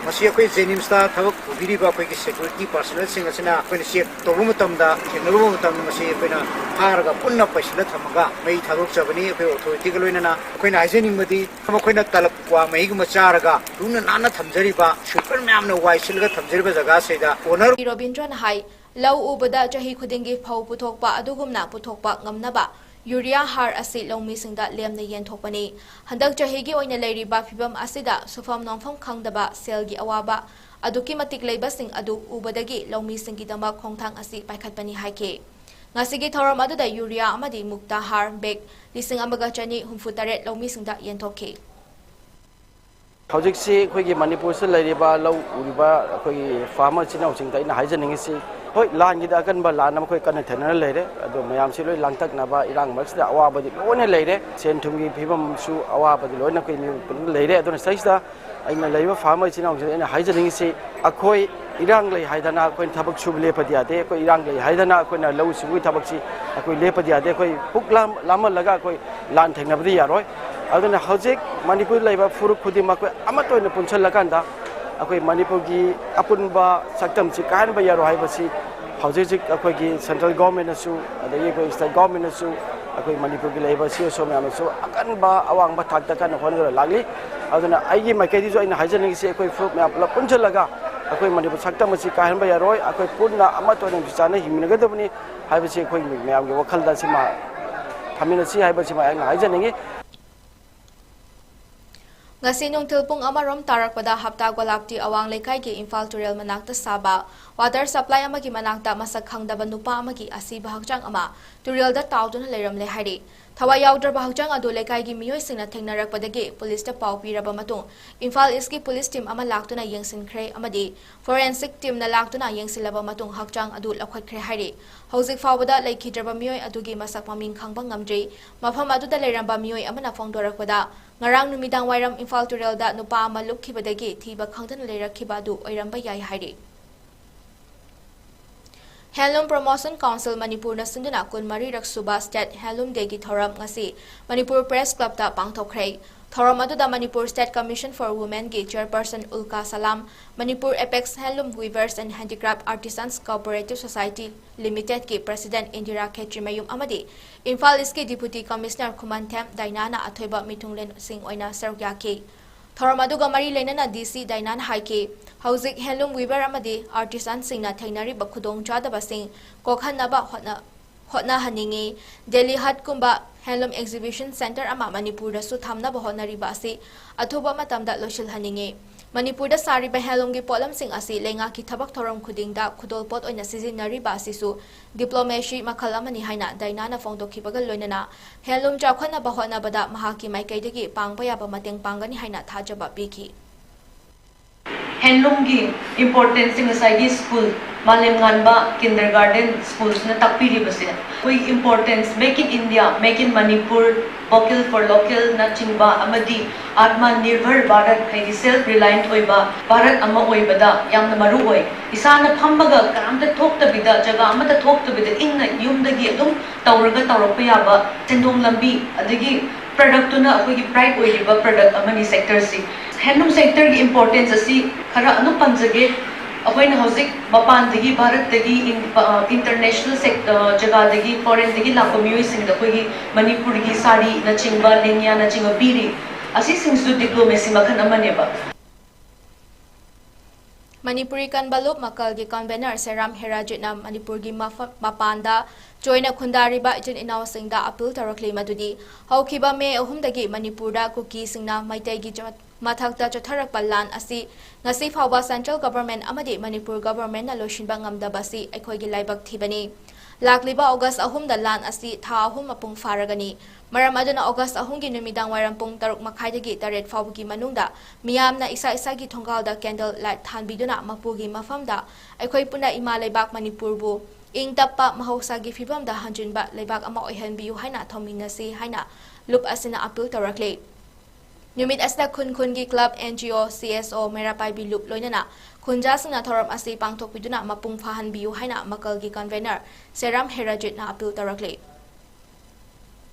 ꯃꯁꯤ ꯑꯩꯈꯣꯏ ꯖꯦꯅꯤꯝꯁꯇ ꯊꯕꯛ ꯄꯨꯕꯤꯔꯤꯕ ꯑꯩꯈꯣꯏꯒꯤ ꯁꯦꯀ꯭ꯌꯨꯔꯤꯇꯤ ꯄꯥꯔꯁꯅꯦꯜꯁꯤꯡ ꯑꯁꯤꯅ ꯑꯩꯈꯣꯏꯅ ꯆꯦꯛ ꯇꯧꯕ ꯃꯇꯝꯗ, ꯊꯦꯡꯅꯔꯨꯕ ꯃꯇꯝꯗ ꯃꯁꯤ ꯑꯩꯈꯣꯏꯅ ꯐꯥꯔꯒ ꯄꯨꯟꯅ ꯄꯩꯁꯤꯜꯂ ꯊꯝꯃꯒ ꯃꯩ ꯊꯥꯗꯣꯛꯆꯕꯅꯤ꯫ ꯑꯩꯈꯣꯏ ꯑꯣꯊꯣꯔꯤꯇꯤꯒ ꯂꯣꯏꯅꯅ ꯑꯩꯈꯣꯏꯅ ꯍꯥꯏꯖꯅꯤꯡꯕꯗꯤ, ꯃꯈꯣꯏꯅ ꯇꯂꯕ ꯀ꯭ꯋꯥ ꯃꯍꯤꯒꯨꯝꯕ ꯆꯥꯔꯒ ꯂꯨꯅ ꯅꯥꯟꯅ ꯊꯝꯖꯔꯤꯕ, ꯁ꯭ꯋꯤꯄꯔ ꯃꯌꯥꯝꯅ ꯋꯥꯏ ꯁꯤꯠꯂꯒ ꯊꯝꯖꯔꯤꯕ ꯖꯒꯥꯁꯤꯗ ꯑꯣꯅꯔ ꯔꯣꯕꯤꯟꯗ꯭ꯔꯣꯅ ꯍꯥꯏ, ꯂꯧ ꯎꯕꯗ ꯆꯍꯤ ꯈꯨꯗꯤꯡꯒꯤ ꯐꯧ ꯄꯨꯊꯣꯛꯄ ꯑꯗꯨꯒꯨꯝꯅ ꯄꯨꯊꯣꯛꯄ ꯉꯝꯅꯕ ꯌꯨꯔꯤꯌꯥ ꯍꯥꯔ ꯑꯁꯤ ꯂꯧꯃꯤꯁꯤꯡꯗ ꯂꯦꯝꯅ ꯌꯦꯟꯊꯣꯛꯄꯅꯤ꯫ ꯍꯟꯗꯛ ꯆꯍꯤꯒꯤ ꯑꯣꯏꯅ ꯂꯩꯔꯤꯕ ꯐꯤꯚꯝ ꯑꯁꯤꯗ ꯁꯨꯐꯝ ꯅꯣꯝꯐꯝ ꯈꯪꯗꯕ, ꯁꯦꯜꯒꯤ ꯑꯋꯥꯕ ꯑꯗꯨꯛꯀꯤ ꯃꯇꯤꯛ ꯂꯩꯕꯁꯤꯡ ꯑꯗꯨ ꯎꯕꯗꯒꯤ ꯂꯧꯃꯤꯁꯤꯡꯒꯤꯗꯃꯛ ꯈꯣꯡꯊꯥꯡ ꯑꯁꯤ ꯄꯥꯏꯈꯠꯄꯅꯤ ꯍꯥꯏꯈꯤ꯫ ꯉꯁꯤꯒꯤ ꯊꯧꯔꯝ ꯑꯗꯨꯗ ꯌꯨꯔꯤꯌꯥ ꯑꯃꯗꯤ ꯃꯨꯛꯇꯥ ꯍꯥꯔ ꯕꯦꯒ ꯂꯤꯁꯤꯡ ꯑꯃꯒ ꯆꯅꯤ ꯍꯨꯝꯐꯨ ꯇꯔꯦꯠ ꯂꯧꯃꯤꯁꯤꯡꯗ ꯌꯦꯟꯊꯣꯛꯈꯤ꯫ ꯍꯧꯖꯤꯛꯁꯤ ꯑꯩꯈꯣꯏꯒꯤ ꯃꯅꯤꯄꯨꯔꯁꯤꯗ ꯂꯩꯔꯤꯕ ꯂꯧ ꯎꯔꯤꯕ ꯑꯩꯈꯣꯏꯒꯤ ꯐꯥꯔꯃꯔ ꯏꯆꯤꯟ ꯏꯅꯥꯎꯁꯤꯡꯗ ꯑꯩꯅ ꯍꯥꯏꯖꯅꯤꯡꯉꯤꯁꯤ, ꯍꯣꯏ, ꯂꯥꯟꯒꯤꯗ ꯑꯀꯟꯕ ꯂꯥꯟ ꯑꯃ ꯑꯩꯈꯣꯏ ꯀꯟꯅ ꯊꯦꯡꯅꯔ ꯂꯩꯔꯦ꯫ ꯑꯗꯣ ꯃꯌꯥꯝꯁꯤ ꯂꯣꯏ ꯂꯥꯡꯇꯛꯅꯕ, ꯏꯔꯥꯡ ꯃꯔꯛꯁꯤꯗ ꯑꯋꯥꯕꯗꯤ ꯂꯣꯏꯅ ꯂꯩꯔꯦ꯫ ꯁꯦꯟ ꯊꯨꯝꯒꯤ ꯐꯤꯕꯝꯁꯨ ꯑꯋꯥꯕꯗꯤ ꯂꯣꯏꯅ ꯑꯩꯈꯣꯏ ꯃꯤꯑꯣꯏ ꯄꯨꯝꯅꯃꯛ ꯂꯩꯔꯦ꯫ ꯑꯗꯨꯅ ꯁꯤꯗꯩꯁꯤꯗ ꯑꯩꯅ ꯂꯩꯔꯤꯕ farmer ꯏꯆꯤꯟ ꯏꯅꯥꯎꯁꯤꯡꯗ ꯑꯩꯅ ꯍꯥꯏꯖꯅꯤꯡꯉꯤꯁꯤ, ꯑꯩꯈꯣꯏ ꯏꯔꯥꯡ ꯂꯩ ꯍꯥꯏꯗꯅ ꯑꯩꯈꯣꯏꯅ ꯊꯕꯛ ꯁꯨꯕ ꯂꯦꯞꯄꯗꯤ ꯌꯥꯗꯦ꯫ ꯑꯩꯈꯣꯏ ꯏꯔꯥꯡ ꯂꯩ ꯍꯥꯏꯗꯅ ꯑꯩꯈꯣꯏꯅ ꯂꯧꯎ ꯁꯤꯡꯎꯒꯤ ꯊꯕꯛꯁꯤ ꯑꯩꯈꯣꯏ ꯂꯦꯞꯄꯗꯤ ꯌꯥꯗꯦ꯫ ꯑꯩꯈꯣꯏ ꯄꯨꯛ ꯂꯥꯝ-, ꯂꯥꯝꯍꯜꯂꯒ ꯑꯩꯈꯣꯏ ꯂꯥꯟ ꯊꯦꯡꯅꯕꯗꯤ ꯌꯥꯔꯣꯏ꯫ ꯑꯗꯨꯅ ꯍꯧꯖꯤꯛ ꯃꯅꯤꯄꯨꯔꯗ ꯂꯩꯕ ꯐꯨꯔꯨꯞ ꯈꯨꯗꯤꯡꯃꯛ ꯑꯩꯈꯣꯏ ꯑꯃꯠꯇ ꯑꯣꯏꯅ ꯄꯨꯟꯁꯤꯜꯂꯀꯥꯟꯗ ꯑꯩꯈꯣꯏ ꯃꯅꯤꯄꯨꯔꯒꯤ ꯑꯄꯨꯟꯕ ꯁꯛꯇꯝꯁꯤ ꯀꯥꯏꯍꯟꯕ ꯌꯥꯔꯣꯏ ꯍꯥꯏꯕꯁꯤ ꯍꯧꯖꯤꯛ ꯍꯧꯖꯤꯛ ꯑꯩꯈꯣꯏꯒꯤ central governmentꯅꯁꯨ, ꯑꯗꯒꯤ ꯑꯩꯈꯣꯏ state governmentꯅꯁꯨ, ꯑꯩꯈꯣꯏ ꯃꯅꯤꯄꯨꯔꯒꯤ ꯂꯩꯔꯤꯕ C S O ꯃꯌꯥꯝꯅꯁꯨ ꯑꯀꯟꯕ ꯑꯋꯥꯡꯕ ꯊꯥꯛꯇ ꯀꯟꯅ ꯍꯣꯠꯅꯗꯨꯅ ꯂꯥꯛꯂꯤ꯫ ꯑꯗꯨꯅ ꯑꯩꯒꯤ ꯃꯥꯏꯀꯩꯗꯒꯤꯁꯨ ꯑꯩꯅ ꯍꯥꯏꯖꯅꯤꯡꯉꯤꯁꯤ, ꯑꯩꯈꯣꯏ ꯐꯨꯔꯨꯞ ꯃꯌꯥꯝ ꯄꯨꯂꯞ ꯄꯨꯟꯁꯤꯜꯂꯒ ꯑꯩꯈꯣꯏ ꯃꯅꯤꯄꯨꯔ ꯁꯛꯇꯝ ꯑꯁꯤ ꯀꯥꯏꯍꯟꯕ ꯌꯥꯔꯣꯏ꯫ ꯑꯩꯈꯣꯏ ꯄꯨꯟꯅ ꯑꯃꯠꯇ ꯑꯣꯏꯅ ꯅꯨꯡꯁꯤ ꯆꯥꯟꯅ ꯍꯤꯡꯃꯤꯟꯅꯒꯗꯕꯅꯤ ꯍꯥꯏꯕꯁꯤ ꯑꯩꯈꯣꯏ ꯃꯌꯥꯝꯒꯤ ꯋꯥꯈꯜꯗ ꯁꯤꯃ ꯊꯝꯃꯤꯟꯅꯁꯤ ꯍꯥꯏꯕꯁꯤꯃ ꯑꯩꯅ ꯍꯥꯏꯖꯅꯤꯡꯉꯤ꯫ ꯉꯁꯤ ꯅꯨꯡꯊꯤꯜ ꯄꯨꯡ ꯑꯃꯔꯣꯝ ꯇꯥꯔꯛꯄꯗ ꯍꯞꯇꯥ ꯒꯣꯂꯥꯞꯇꯤ ꯑꯋꯥꯡ ꯂꯩꯀꯥꯏꯒꯤ ꯏꯝꯐꯥꯜ ꯇꯨꯔꯦꯜ ꯃꯅꯥꯛꯇ ꯁꯥꯕ water supply ꯑꯃꯒꯤ ꯃꯅꯥꯛꯇ ꯃꯁꯛ ꯈꯪꯗꯕ ꯅꯨꯄꯥ ꯑꯃꯒꯤ ꯑꯁꯤꯕ ꯍꯛꯆꯥꯡ ꯑꯃ ꯇꯨꯔꯦꯜꯗ ꯇꯥꯎꯗꯨꯅ ꯂꯩꯔꯝꯂꯦ ꯍꯥꯏꯔꯤ꯫ ꯊꯋꯥꯏ ꯌꯥꯎꯗ꯭ꯔꯕ ꯍꯛꯆꯥꯡ ꯑꯗꯨ ꯂꯩꯀꯥꯏꯒꯤ ꯃꯤꯑꯣꯏꯁꯤꯡꯅ ꯊꯦꯡꯅꯔꯛꯄꯗꯒꯤ ꯄꯨꯂꯤꯁꯇ ꯄꯥꯎ ꯄꯤꯔꯕ ꯃꯇꯨꯡ ꯏꯝꯐꯥꯜ ꯏꯁꯀꯤ ꯄꯨꯂꯤꯁ ꯇꯤꯝ ꯑꯃ ꯂꯥꯛꯇꯨꯅ ꯌꯦꯡꯁꯤꯟꯈ꯭ꯔꯦ ꯑꯃꯗꯤ forensic ꯇꯤꯝꯅ ꯂꯥꯛꯇꯨꯅ ꯌꯦꯡꯁꯤꯜꯂꯕ ꯃꯇꯨꯡ ꯍꯛꯆꯥꯡ ꯑꯗꯨ ꯂꯧꯈꯠꯈ꯭ꯔꯦ ꯍꯥꯏꯔꯤ꯫ ꯍꯧꯖꯤꯛ ꯐꯥꯎꯕꯗ ꯂꯩꯈꯤꯗ꯭ꯔꯕ ꯃꯤꯑꯣꯏ ꯑꯗꯨꯒꯤ ꯃꯁꯛ ꯃꯃꯤꯡ ꯈꯪꯕ ꯉꯝꯗ꯭ꯔꯤ꯫ ꯃꯐꯝ ꯑꯗꯨꯗ ꯂꯩꯔꯝꯕ ꯃꯤꯑꯣꯏ ꯑꯃꯅ ꯐꯣꯡꯗꯣꯔꯛꯄꯗ, ꯉꯔꯥꯡ ꯅꯨꯃꯤꯗꯥꯡ ꯋꯥꯏꯔꯝ ꯏꯝꯐꯥꯜ ꯇꯨꯔꯦꯜꯗ ꯅꯨꯄꯥ ꯑꯃ ꯂꯨꯞꯈꯤꯕꯗꯒꯤ ꯊꯤꯕ ꯈꯪꯗꯅ ꯂꯩꯔꯛꯈꯤꯕ ꯑꯗꯨ ꯑꯣꯏꯔꯝꯕ ꯌꯥꯏ ꯍꯥꯏꯔꯤ꯫ Handloom Promotion Council ꯃꯅꯤꯄꯨꯔꯅ ꯁꯤꯟꯗꯨꯅ ꯀꯨꯟꯃꯔꯤꯔꯛ ꯁꯨꯕ State Handloom Dayꯒꯤ ꯊꯧꯔꯝ ꯉꯁꯤ ꯃꯅꯤꯄꯨꯔ Press Clubꯇ ꯄꯥꯡꯊꯣꯛꯈ꯭ꯔꯦ꯫ ꯊꯧꯔꯝ ꯑꯗꯨꯗ Manipur State Commission for Womenꯒꯤ Chairperson ꯎꯜꯀꯥ Salam, Manipur Apex Handloom Weavers and Handicraft Artisans Cooperative Society Limitedꯀꯤ President Indira ꯈꯦꯇ꯭ꯔꯤꯃꯌꯨꯝ ꯑꯃꯗꯤ ꯏꯝꯐꯥꯜ ꯏꯁꯀꯤ Deputy Commissioner ꯈꯨꯃꯟꯊꯦꯝ ꯗꯥꯏꯅꯥꯅ ꯑꯊꯣꯏꯕ ꯃꯤꯊꯨꯡꯂꯦꯟꯁꯤꯡ ꯑꯣꯏꯅ ꯁꯔꯨꯛ ꯌꯥꯈꯤ꯫ ꯊꯧꯔꯝ ꯑꯗꯨꯒ ꯃꯔꯤ ꯂꯩꯅꯅ D C ꯗꯥꯏꯅꯥꯅ ꯍꯥꯏꯈꯤ, ꯍꯧꯖꯤꯛ handloom weaver ꯑꯃꯗꯤ artisanꯁꯤꯡꯅ ꯊꯦꯡꯅꯔꯤꯕ ꯈꯨꯗꯣꯡꯆꯥꯗꯕꯁꯤꯡ ꯀꯣꯛꯍꯟꯅꯕ ꯍꯣꯠꯅ-, ꯍꯣꯠꯅꯍꯟꯅꯤꯡꯏ꯫ ꯗꯦꯜꯂꯤ ꯍꯠꯀꯨꯝꯕ handloom exhibition centre ꯑꯃ ꯃꯅꯤꯄꯨꯔꯗꯁꯨ ꯊꯝꯅꯕ ꯍꯣꯠꯅꯔꯤꯕ ꯑꯁꯤ ꯑꯊꯨꯕ ꯃꯇꯝꯗ ꯂꯣꯏꯁꯤꯜꯍꯟꯅꯤꯡꯏ꯫ ꯃꯅꯤꯄꯨꯔꯗ ꯁꯥꯔꯤꯕ handloomꯒꯤ ꯄꯣꯠꯂꯝꯁꯤꯡ ꯑꯁꯤ ꯂꯩꯉꯥꯛꯀꯤ ꯊꯕꯛ ꯊꯧꯔꯝ ꯈꯨꯗꯤꯡꯗ ꯈꯨꯗꯣꯜꯄꯣꯠ ꯑꯣꯏꯅ ꯁꯤꯖꯤꯟꯅꯔꯤꯕ ꯑꯁꯤꯁꯨ diplomacy ꯃꯈꯜ ꯑꯃꯅꯤ ꯍꯥꯏꯅ ꯗꯥꯏꯅꯥꯅ ꯐꯣꯡꯗꯣꯛꯈꯤꯕꯒ ꯂꯣꯏꯅꯅ handloom ꯆꯥꯎꯈꯠꯅꯕ ꯍꯣꯠꯅꯕꯗ ꯃꯍꯥꯛꯀꯤ ꯃꯥꯏꯀꯩꯗꯒꯤ ꯄꯥꯡꯕ ꯌꯥꯕ ꯃꯇꯦꯡ ꯄꯥꯡꯒꯅꯤ ꯍꯥꯏꯅ ꯊꯥꯖꯕ ꯄꯤꯈꯤ꯫ ꯍꯦꯟꯂꯨꯝꯒꯤ ꯏꯝꯄꯣꯔꯇꯦꯟꯁꯁꯦ ꯉꯁꯥꯏꯒꯤ ꯁ꯭ꯀꯨꯜ, ꯃꯥꯂꯦꯝ ꯉꯥꯟꯕ ꯀꯤꯟꯗꯔ ꯒꯥꯔꯗꯦꯟ ꯁ꯭ꯀꯨꯜꯁꯤꯅ ꯇꯥꯛꯄꯤꯔꯤꯕꯁꯦ, ꯑꯩꯈꯣꯏꯒꯤ importance, Make in India, Make in Manipur, Vocal for Local ꯅꯆꯤꯡꯕ ꯑꯃꯗꯤ ꯑꯥꯠꯃ ꯅꯤꯔꯚꯔ ꯚꯥꯔꯠ, ꯍꯥꯏꯗꯤ ꯁꯦꯜꯐ ꯔꯤꯂꯥꯌꯦꯟꯠ ꯑꯣꯏꯕ ꯚꯥꯔꯠ ꯑꯃ ꯑꯣꯏꯕꯗ ꯌꯥꯝꯅ ꯃꯔꯨ ꯑꯣꯏ꯫ ꯏꯁꯥꯅ ꯐꯝꯃꯒ ꯀꯅꯥꯝꯇ ꯊꯣꯛꯇꯕꯤꯗ, ꯖꯒꯥ ꯑꯃꯠꯇ ꯊꯣꯛꯇꯕꯤꯗ ꯏꯪꯅ ꯌꯨꯝꯗꯒꯤ ꯑꯗꯨꯝ ꯇꯧꯔꯒ ꯇꯧꯔꯛꯄ ꯌꯥꯕ ꯁꯦꯟꯗꯣꯡ ꯂꯝꯕꯤ, ꯑꯗꯒꯤ ꯄ꯭ꯔꯗꯛꯇꯨꯅ ꯑꯩꯈꯣꯏꯒꯤ ꯄ꯭ꯔꯥꯏꯗ ꯑꯣꯏꯔꯤꯕ ꯄ꯭ꯔꯗꯛ ꯑꯃꯅꯤ ꯁꯦꯛꯇꯔꯁꯤ꯫ ꯍꯦꯟꯂꯨꯝ ꯁꯦꯛꯇꯔꯒꯤ ꯏꯝꯄꯣꯔꯇꯦꯟꯁ ꯑꯁꯤ ꯈꯔ ꯑꯗꯨꯝ ꯄꯟꯖꯒꯦ꯫ ꯑꯩꯈꯣꯏꯅ ꯍꯧꯖꯤꯛ ꯃꯄꯥꯟꯗꯒꯤ, ꯚꯥꯔꯠꯇꯒꯤ, ꯏꯟ-, ꯑ, ꯏꯟꯇꯔꯅꯦꯁꯅꯦꯜ ꯁꯦꯛ-, ꯑ, ꯖꯒꯥꯗꯒꯤ, ꯐꯣꯔꯦꯟꯗꯒꯤ ꯂꯥꯛꯄ ꯃꯤꯑꯣꯏꯁꯤꯡꯗ ꯑꯩꯈꯣꯏꯒꯤ ꯃꯅꯤꯄꯨꯔꯒꯤ ꯁꯥꯔꯤꯅꯆꯤꯡꯕ, ꯂꯦꯡꯌꯥꯅꯆꯤꯡꯕ ꯄꯤꯔꯤ꯫ ꯑꯁꯤꯁꯤꯡꯁꯤꯁꯨ ꯗꯤꯄ꯭ꯂꯣꯃꯦꯁꯤ ꯃꯈꯜ ꯑꯃꯅꯦꯕ꯫ ꯃꯅꯤꯄꯨꯔꯤ ꯀꯟꯕ ꯂꯨꯞ ꯃꯀꯜꯒꯤ ꯀꯟꯚꯦꯅꯔ ꯁꯦꯔꯥꯝ ꯍꯦꯔꯥꯖꯤꯠꯅ ꯃꯅꯤꯄꯨꯔꯒꯤ ꯃꯐꯝ ꯃꯄꯥꯟꯗ ꯆꯣꯏꯅ ꯈꯨꯟꯗꯥꯔꯤꯕ ꯏꯆꯤꯟ ꯏꯅꯥꯎꯁꯤꯡꯗ ꯑꯄꯤꯜ ꯇꯧꯔꯛꯂꯤ, ꯃꯗꯨꯗꯤ ꯍꯧꯈꯤꯕ ꯃꯦ ꯑꯍꯨꯝꯗꯒꯤ ꯃꯅꯤꯄꯨꯔꯗ ꯀꯨꯀꯤꯁꯤꯡꯅ ꯃꯩꯇꯩꯒꯤ ꯆ-, ꯃꯊꯛꯇ ꯆꯠꯊꯔꯛꯄ ꯂꯥꯟ ꯑꯁꯤ ꯉꯁꯤ ꯐꯥꯎꯕ ꯁꯦꯟꯇ꯭ꯔꯦꯜ ꯒꯚꯔꯟꯃꯦꯟꯠ ꯑꯃꯗꯤ ꯃꯅꯤꯄꯨꯔ ꯒꯚꯔꯟꯃꯦꯟꯠꯅ ꯂꯣꯏꯁꯤꯟꯕ ꯉꯝꯗꯕ ꯑꯁꯤ ꯑꯩꯈꯣꯏꯒꯤ ꯂꯥꯏꯕꯛ ꯊꯤꯕꯅꯤ꯫ ꯂꯥꯛꯂꯤꯕ ꯑꯣꯒꯁꯠ ꯑꯍꯨꯝꯗ ꯂꯥꯟ ꯑꯁꯤ ꯊꯥ ꯑꯍꯨꯝ ꯃꯄꯨꯡ ꯐꯥꯔꯒꯅꯤ꯫ ꯃꯔꯝ ꯑꯗꯨꯅ ꯑꯣꯒꯁꯠ ꯑꯍꯨꯝꯒꯤ ꯅꯨꯃꯤꯗꯥꯡ ꯋꯥꯏꯔꯝ ꯄꯨꯡ ꯇꯔꯨꯛ ꯃꯈꯥꯏꯗꯒꯤ ꯇꯔꯦꯠ ꯐꯥꯎꯕꯒꯤ ꯃꯅꯨꯡꯗ ꯃꯤꯌꯥꯝꯅ ꯏꯁꯥ ꯏꯁꯥꯒꯤ ꯊꯣꯡꯒꯥꯜꯗ ꯀꯦꯟꯗꯜ ꯂꯥꯏꯠ ꯊꯥꯟꯕꯤꯗꯨꯅ ꯃꯄꯨꯒꯤ ꯃꯐꯝꯗ ꯑꯩꯈꯣꯏ ꯄꯨꯟꯅ ꯏꯃꯥ ꯂꯩꯕꯥꯛ ꯃꯅꯤꯄꯨꯔꯕꯨ ꯏꯪ ꯇꯞꯄ ꯃꯍꯧꯁꯥꯒꯤ ꯐꯤꯕꯝꯗ ꯍꯟꯖꯤꯟꯕ ꯂꯩꯕꯥꯛ ꯑꯃ ꯑꯣꯏꯍꯟꯕꯤꯌꯨ ꯍꯥꯏꯅ ꯊꯧꯃꯤꯟꯅꯁꯤ ꯍꯥꯏꯅ ꯂꯨꯞ ꯑꯁꯤꯅ ꯑꯄꯤꯜ ꯇꯧꯔꯛꯂꯤ꯫ ꯅꯨꯃꯤꯠ ꯑꯁꯤꯗ ꯈꯨꯟ ꯈꯨꯟꯒꯤ club, and G O, C S ꯑꯣ, ꯃꯩꯔꯥ ꯄꯥꯏꯕꯤ ꯂꯨꯞ ꯂꯣꯏꯅꯅ ꯈꯨꯟꯖꯥꯁꯤꯡꯅ ꯊꯧꯔꯝ ꯑꯁꯤ ꯄꯥꯡꯊꯣꯛꯄꯤꯗꯨꯅ ꯃꯄꯨꯡ ꯐꯥꯍꯟꯕꯤꯌꯨ ꯍꯥꯏꯅ ꯃꯀꯜꯒꯤ ꯀꯟꯚꯦꯅꯔ ꯁꯦꯔꯥꯝ ꯍꯦꯔꯥꯖꯤꯠꯅ ꯑꯄꯤꯜ ꯇꯧꯔꯛꯂꯤ꯫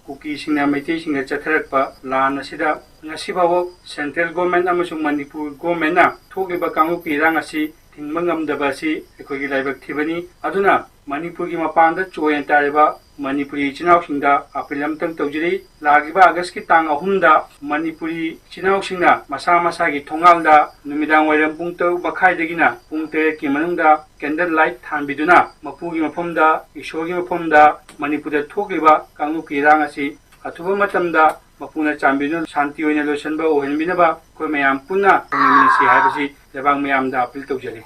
ꯀꯨꯀꯤꯁꯤꯡꯅ ꯃꯩꯇꯩꯁꯤꯡꯗ ꯆꯠꯊꯔꯛꯄ ꯂꯥꯟ ꯑꯁꯤꯗ ꯉꯁꯤ ꯐꯥꯎꯕ ꯁꯦꯟꯇ꯭ꯔꯦꯜ ꯒꯣꯔꯃꯦꯟ ꯑꯃꯁꯨꯡ ꯃꯅꯤꯄꯨꯔ ꯒꯣꯔꯃꯦꯟꯅ ꯊꯣꯛꯂꯤꯕ ꯀꯥꯡꯂꯨꯞꯀꯤ ꯏꯔꯥꯡ ꯑꯁꯤ ꯊꯤꯡꯕ ꯉꯝꯗꯕ ꯑꯁꯤ ꯑꯩꯈꯣꯏꯒꯤ ꯂꯥꯏꯕꯛ ꯊꯤꯕꯅꯤ꯫ ꯑꯗꯨꯅ ꯃꯅꯤꯄꯨꯔꯒꯤ ꯃꯄꯥꯟꯗ ꯆꯣꯏꯅ ꯇꯥꯔꯤꯕ ꯃꯅꯤꯄꯨꯔꯤ ꯏꯆꯤꯟ ꯏꯅꯥꯎꯁꯤꯡꯗ ꯑꯄꯤꯜ ꯑꯃꯇꯪ ꯇꯧꯖꯔꯤ꯫ ꯂꯥꯛꯂꯤꯕ ꯑꯥꯒꯁꯀꯤ ꯇꯥꯡ ꯑꯍꯨꯝꯗ ꯃꯅꯤꯄꯨꯔꯤ ꯏꯆꯤꯟ ꯏꯅꯥꯎꯁꯤꯡꯅ ꯃꯁꯥ ꯃꯁꯥꯒꯤ ꯊꯣꯡꯒꯥꯜꯗ ꯅꯨꯃꯤꯗꯥꯡ ꯋꯥꯏꯔꯝ ꯄꯨꯡ ꯇꯔꯨꯛ ꯃꯈꯥꯏꯗꯒꯤꯅ ꯄꯨꯡ ꯇꯔꯦꯠꯀꯤ ꯃꯅꯨꯡꯗ ꯀꯦꯟꯗꯜ ꯂꯥꯏꯠ ꯊꯥꯟꯕꯤꯗꯨꯅ ꯃꯄꯨꯒꯤ ꯃꯐꯝꯗ, ꯏꯁꯣꯔꯒꯤ ꯃꯐꯝꯗ ꯃꯅꯤꯄꯨꯔꯗ ꯊꯣꯛꯂꯤꯕ ꯀꯥꯡꯂꯨꯞꯀꯤ ꯏꯔꯥꯡ ꯑꯁꯤ ꯑꯊꯨꯕ ꯃꯇꯝꯗ ꯃꯄꯨꯅ ꯆꯥꯟꯕꯤꯗꯨꯅ ꯁꯥꯟꯇꯤ ꯑꯣꯏꯅ ꯂꯣꯏꯁꯤꯟꯕ ꯑꯣꯏꯍꯟꯕꯤꯅꯕ ꯑꯩꯈꯣꯏ ꯃꯌꯥꯝ ꯄꯨꯟꯅ ꯈꯨꯔꯨꯝꯃꯤꯟꯅꯁꯤ ꯍꯥꯏꯕꯁꯤ ꯂꯩꯕꯥꯛ ꯃꯌꯥꯝꯗ ꯑꯄꯤꯜ ꯇꯧꯖꯔꯤ꯫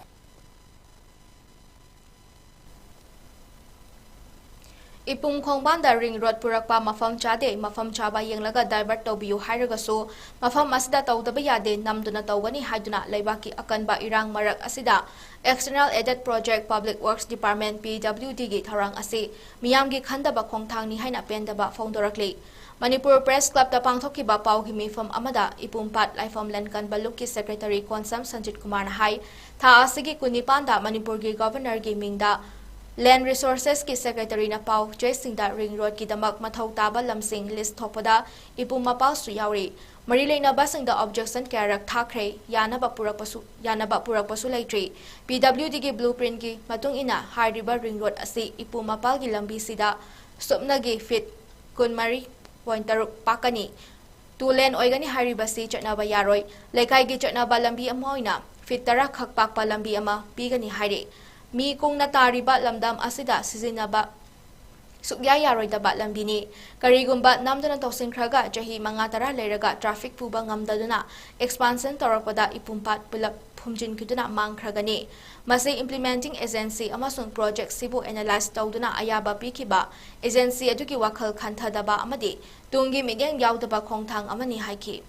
ꯏꯄꯨꯝ ꯈꯣꯡꯕꯥꯟꯗ ring road ꯄꯨꯔꯛꯄ ꯃꯐꯝ ꯆꯥꯗꯦ, ꯃꯐꯝ ꯆꯥꯕ ꯌꯦꯡꯂꯒ divert ꯇꯧꯕꯤꯌꯨ ꯍꯥꯏꯔꯒꯁꯨ ꯃꯐꯝ ꯑꯁꯤꯗ ꯇꯧꯗꯕ ꯌꯥꯗꯦ, ꯅꯝꯗꯨꯅ ꯇꯧꯒꯅꯤ ꯍꯥꯏꯗꯨꯅ ꯂꯩꯕꯥꯛꯀꯤ ꯑꯀꯟꯕ ꯏꯔꯥꯡ ꯃꯔꯛ ꯑꯁꯤꯗ External Aided Project Public Works Department, P W D ꯒꯤ ꯊꯧꯔꯥꯡ ꯑꯁꯤ ꯃꯤꯌꯥꯝꯒꯤ ꯈꯟꯗꯕ ꯈꯣꯡꯊꯥꯡꯅꯤ ꯍꯥꯏꯅ ꯄꯦꯟꯗꯕ ꯐꯣꯡꯗꯣꯔꯛꯂꯤ꯫ ꯃꯅꯤꯄꯨꯔ Press Club ꯇ ꯄꯥꯡꯊꯣꯛꯈꯤꯕ ꯄꯥꯎꯒꯤ ꯃꯤꯐꯝ ꯑꯃꯗ ꯏꯄꯨꯝ ꯄꯥꯠ ꯂꯥꯏꯐꯝ ꯂꯟ ꯀꯟꯕ ꯂꯨꯞꯀꯤ Secretary ꯀꯣꯟꯁꯝ ꯁꯟꯖꯤꯠ ꯀꯨꯃꯥꯔꯅ ꯍꯥꯏ, ꯊꯥ ꯑꯁꯤꯒꯤ ꯀꯨꯟꯅꯤꯄꯥꯟꯗ ꯃꯅꯤꯄꯨꯔꯒꯤ Governorꯒꯤ ꯃꯤꯡꯗ Land Resourcesꯀꯤ Secretaryꯅ ꯄꯥꯎ ꯆꯦꯁꯤꯡꯗ ring roadꯀꯤꯗꯃꯛ ꯃꯊꯧ ꯇꯥꯕ ꯂꯝꯁꯤꯡ list ꯊꯣꯛꯄꯗ ꯏꯄꯨꯝ ꯃꯄꯥꯜꯁꯨ ꯌꯥꯎꯔꯤ꯫ ꯃꯔꯤ ꯂꯩꯅꯕꯁꯤꯡꯗ objection ꯀꯌꯥꯔꯛ ꯊꯥꯈ꯭ꯔꯦ, ꯌꯥꯅꯕ ꯄꯨꯔꯛꯄꯁꯨ, ꯌꯥꯅꯕ ꯄꯨꯔꯛꯄꯁꯨ ꯂꯩꯇ꯭ꯔꯤ꯫ P W Dꯒꯤ blueprintꯀꯤ ꯃꯇꯨꯡ ꯏꯟꯅ ꯍꯥꯏꯔꯤꯕ ring road ꯑꯁꯤ ꯏꯄꯨꯝ ꯃꯄꯥꯜꯒꯤ ꯂꯝꯕꯤꯁꯤꯗ ꯁꯨꯞꯅꯒꯤ feet ꯀꯨꯟꯃꯔꯤ point ꯇꯔꯨꯛ ꯄꯥꯛꯀꯅꯤ꯫ Two lane ꯑꯣꯏꯒꯅꯤ ꯍꯥꯏꯔꯤꯕꯁꯤ ꯆꯠꯅꯕ ꯌꯥꯔꯣꯏ꯫ ꯂꯩꯀꯥꯏꯒꯤ ꯆꯠꯅꯕ ꯂꯝꯕꯤ ꯑꯃ ꯑꯣꯏꯅ feet ꯇꯔꯥ ꯈꯛ ꯄꯥꯛꯄ ꯂꯝꯕꯤ ꯑꯃ ꯄꯤꯒꯅꯤ ꯍꯥꯏꯔꯤ꯫ ꯃꯤ ꯀꯨꯡꯅ ꯇꯥꯔꯤꯕ ꯂꯝꯗꯝ ꯑꯁꯤꯗ ꯁꯤꯖꯤꯟꯅꯕ ꯁꯨꯛꯌꯥ ꯌꯥꯔꯣꯏꯗꯕ ꯂꯝꯕꯤꯅꯤ꯫ ꯀꯔꯤꯒꯨꯝꯕ ꯅꯝꯗꯨꯅ ꯇꯧꯁꯤꯟꯈ꯭ꯔꯒ ꯆꯍꯤ ꯃꯉꯥ ꯇꯔꯥ ꯂꯩꯔꯒ traffic ꯄꯨꯕ ꯉꯝꯗꯗꯨꯅ expansion ꯇꯧꯔꯛꯄꯗ ꯏꯄꯨꯝ ꯄꯥꯠ ꯄꯨꯂꯞ ꯐꯨꯝꯖꯤꯟꯈꯤꯗꯨꯅ ꯃꯥꯡꯈ꯭ꯔꯒꯅꯤ꯫ ꯃꯁꯤ implementing agency ꯑꯃꯁꯨꯡ projectꯁꯤꯕꯨ analyse ꯇꯧꯗꯨꯅ ꯑꯌꯥꯕ ꯄꯤꯈꯤꯕ agency ꯑꯗꯨꯒꯤ ꯋꯥꯈꯜ ꯈꯟꯊꯗꯕ ꯑꯃꯗꯤ ꯇꯨꯡꯒꯤ ꯃꯤꯠꯌꯦꯡ ꯌꯥꯎꯗꯕ ꯈꯣꯡꯊꯥꯡ ꯑꯃꯅꯤ ꯍꯥꯏꯈꯤ꯫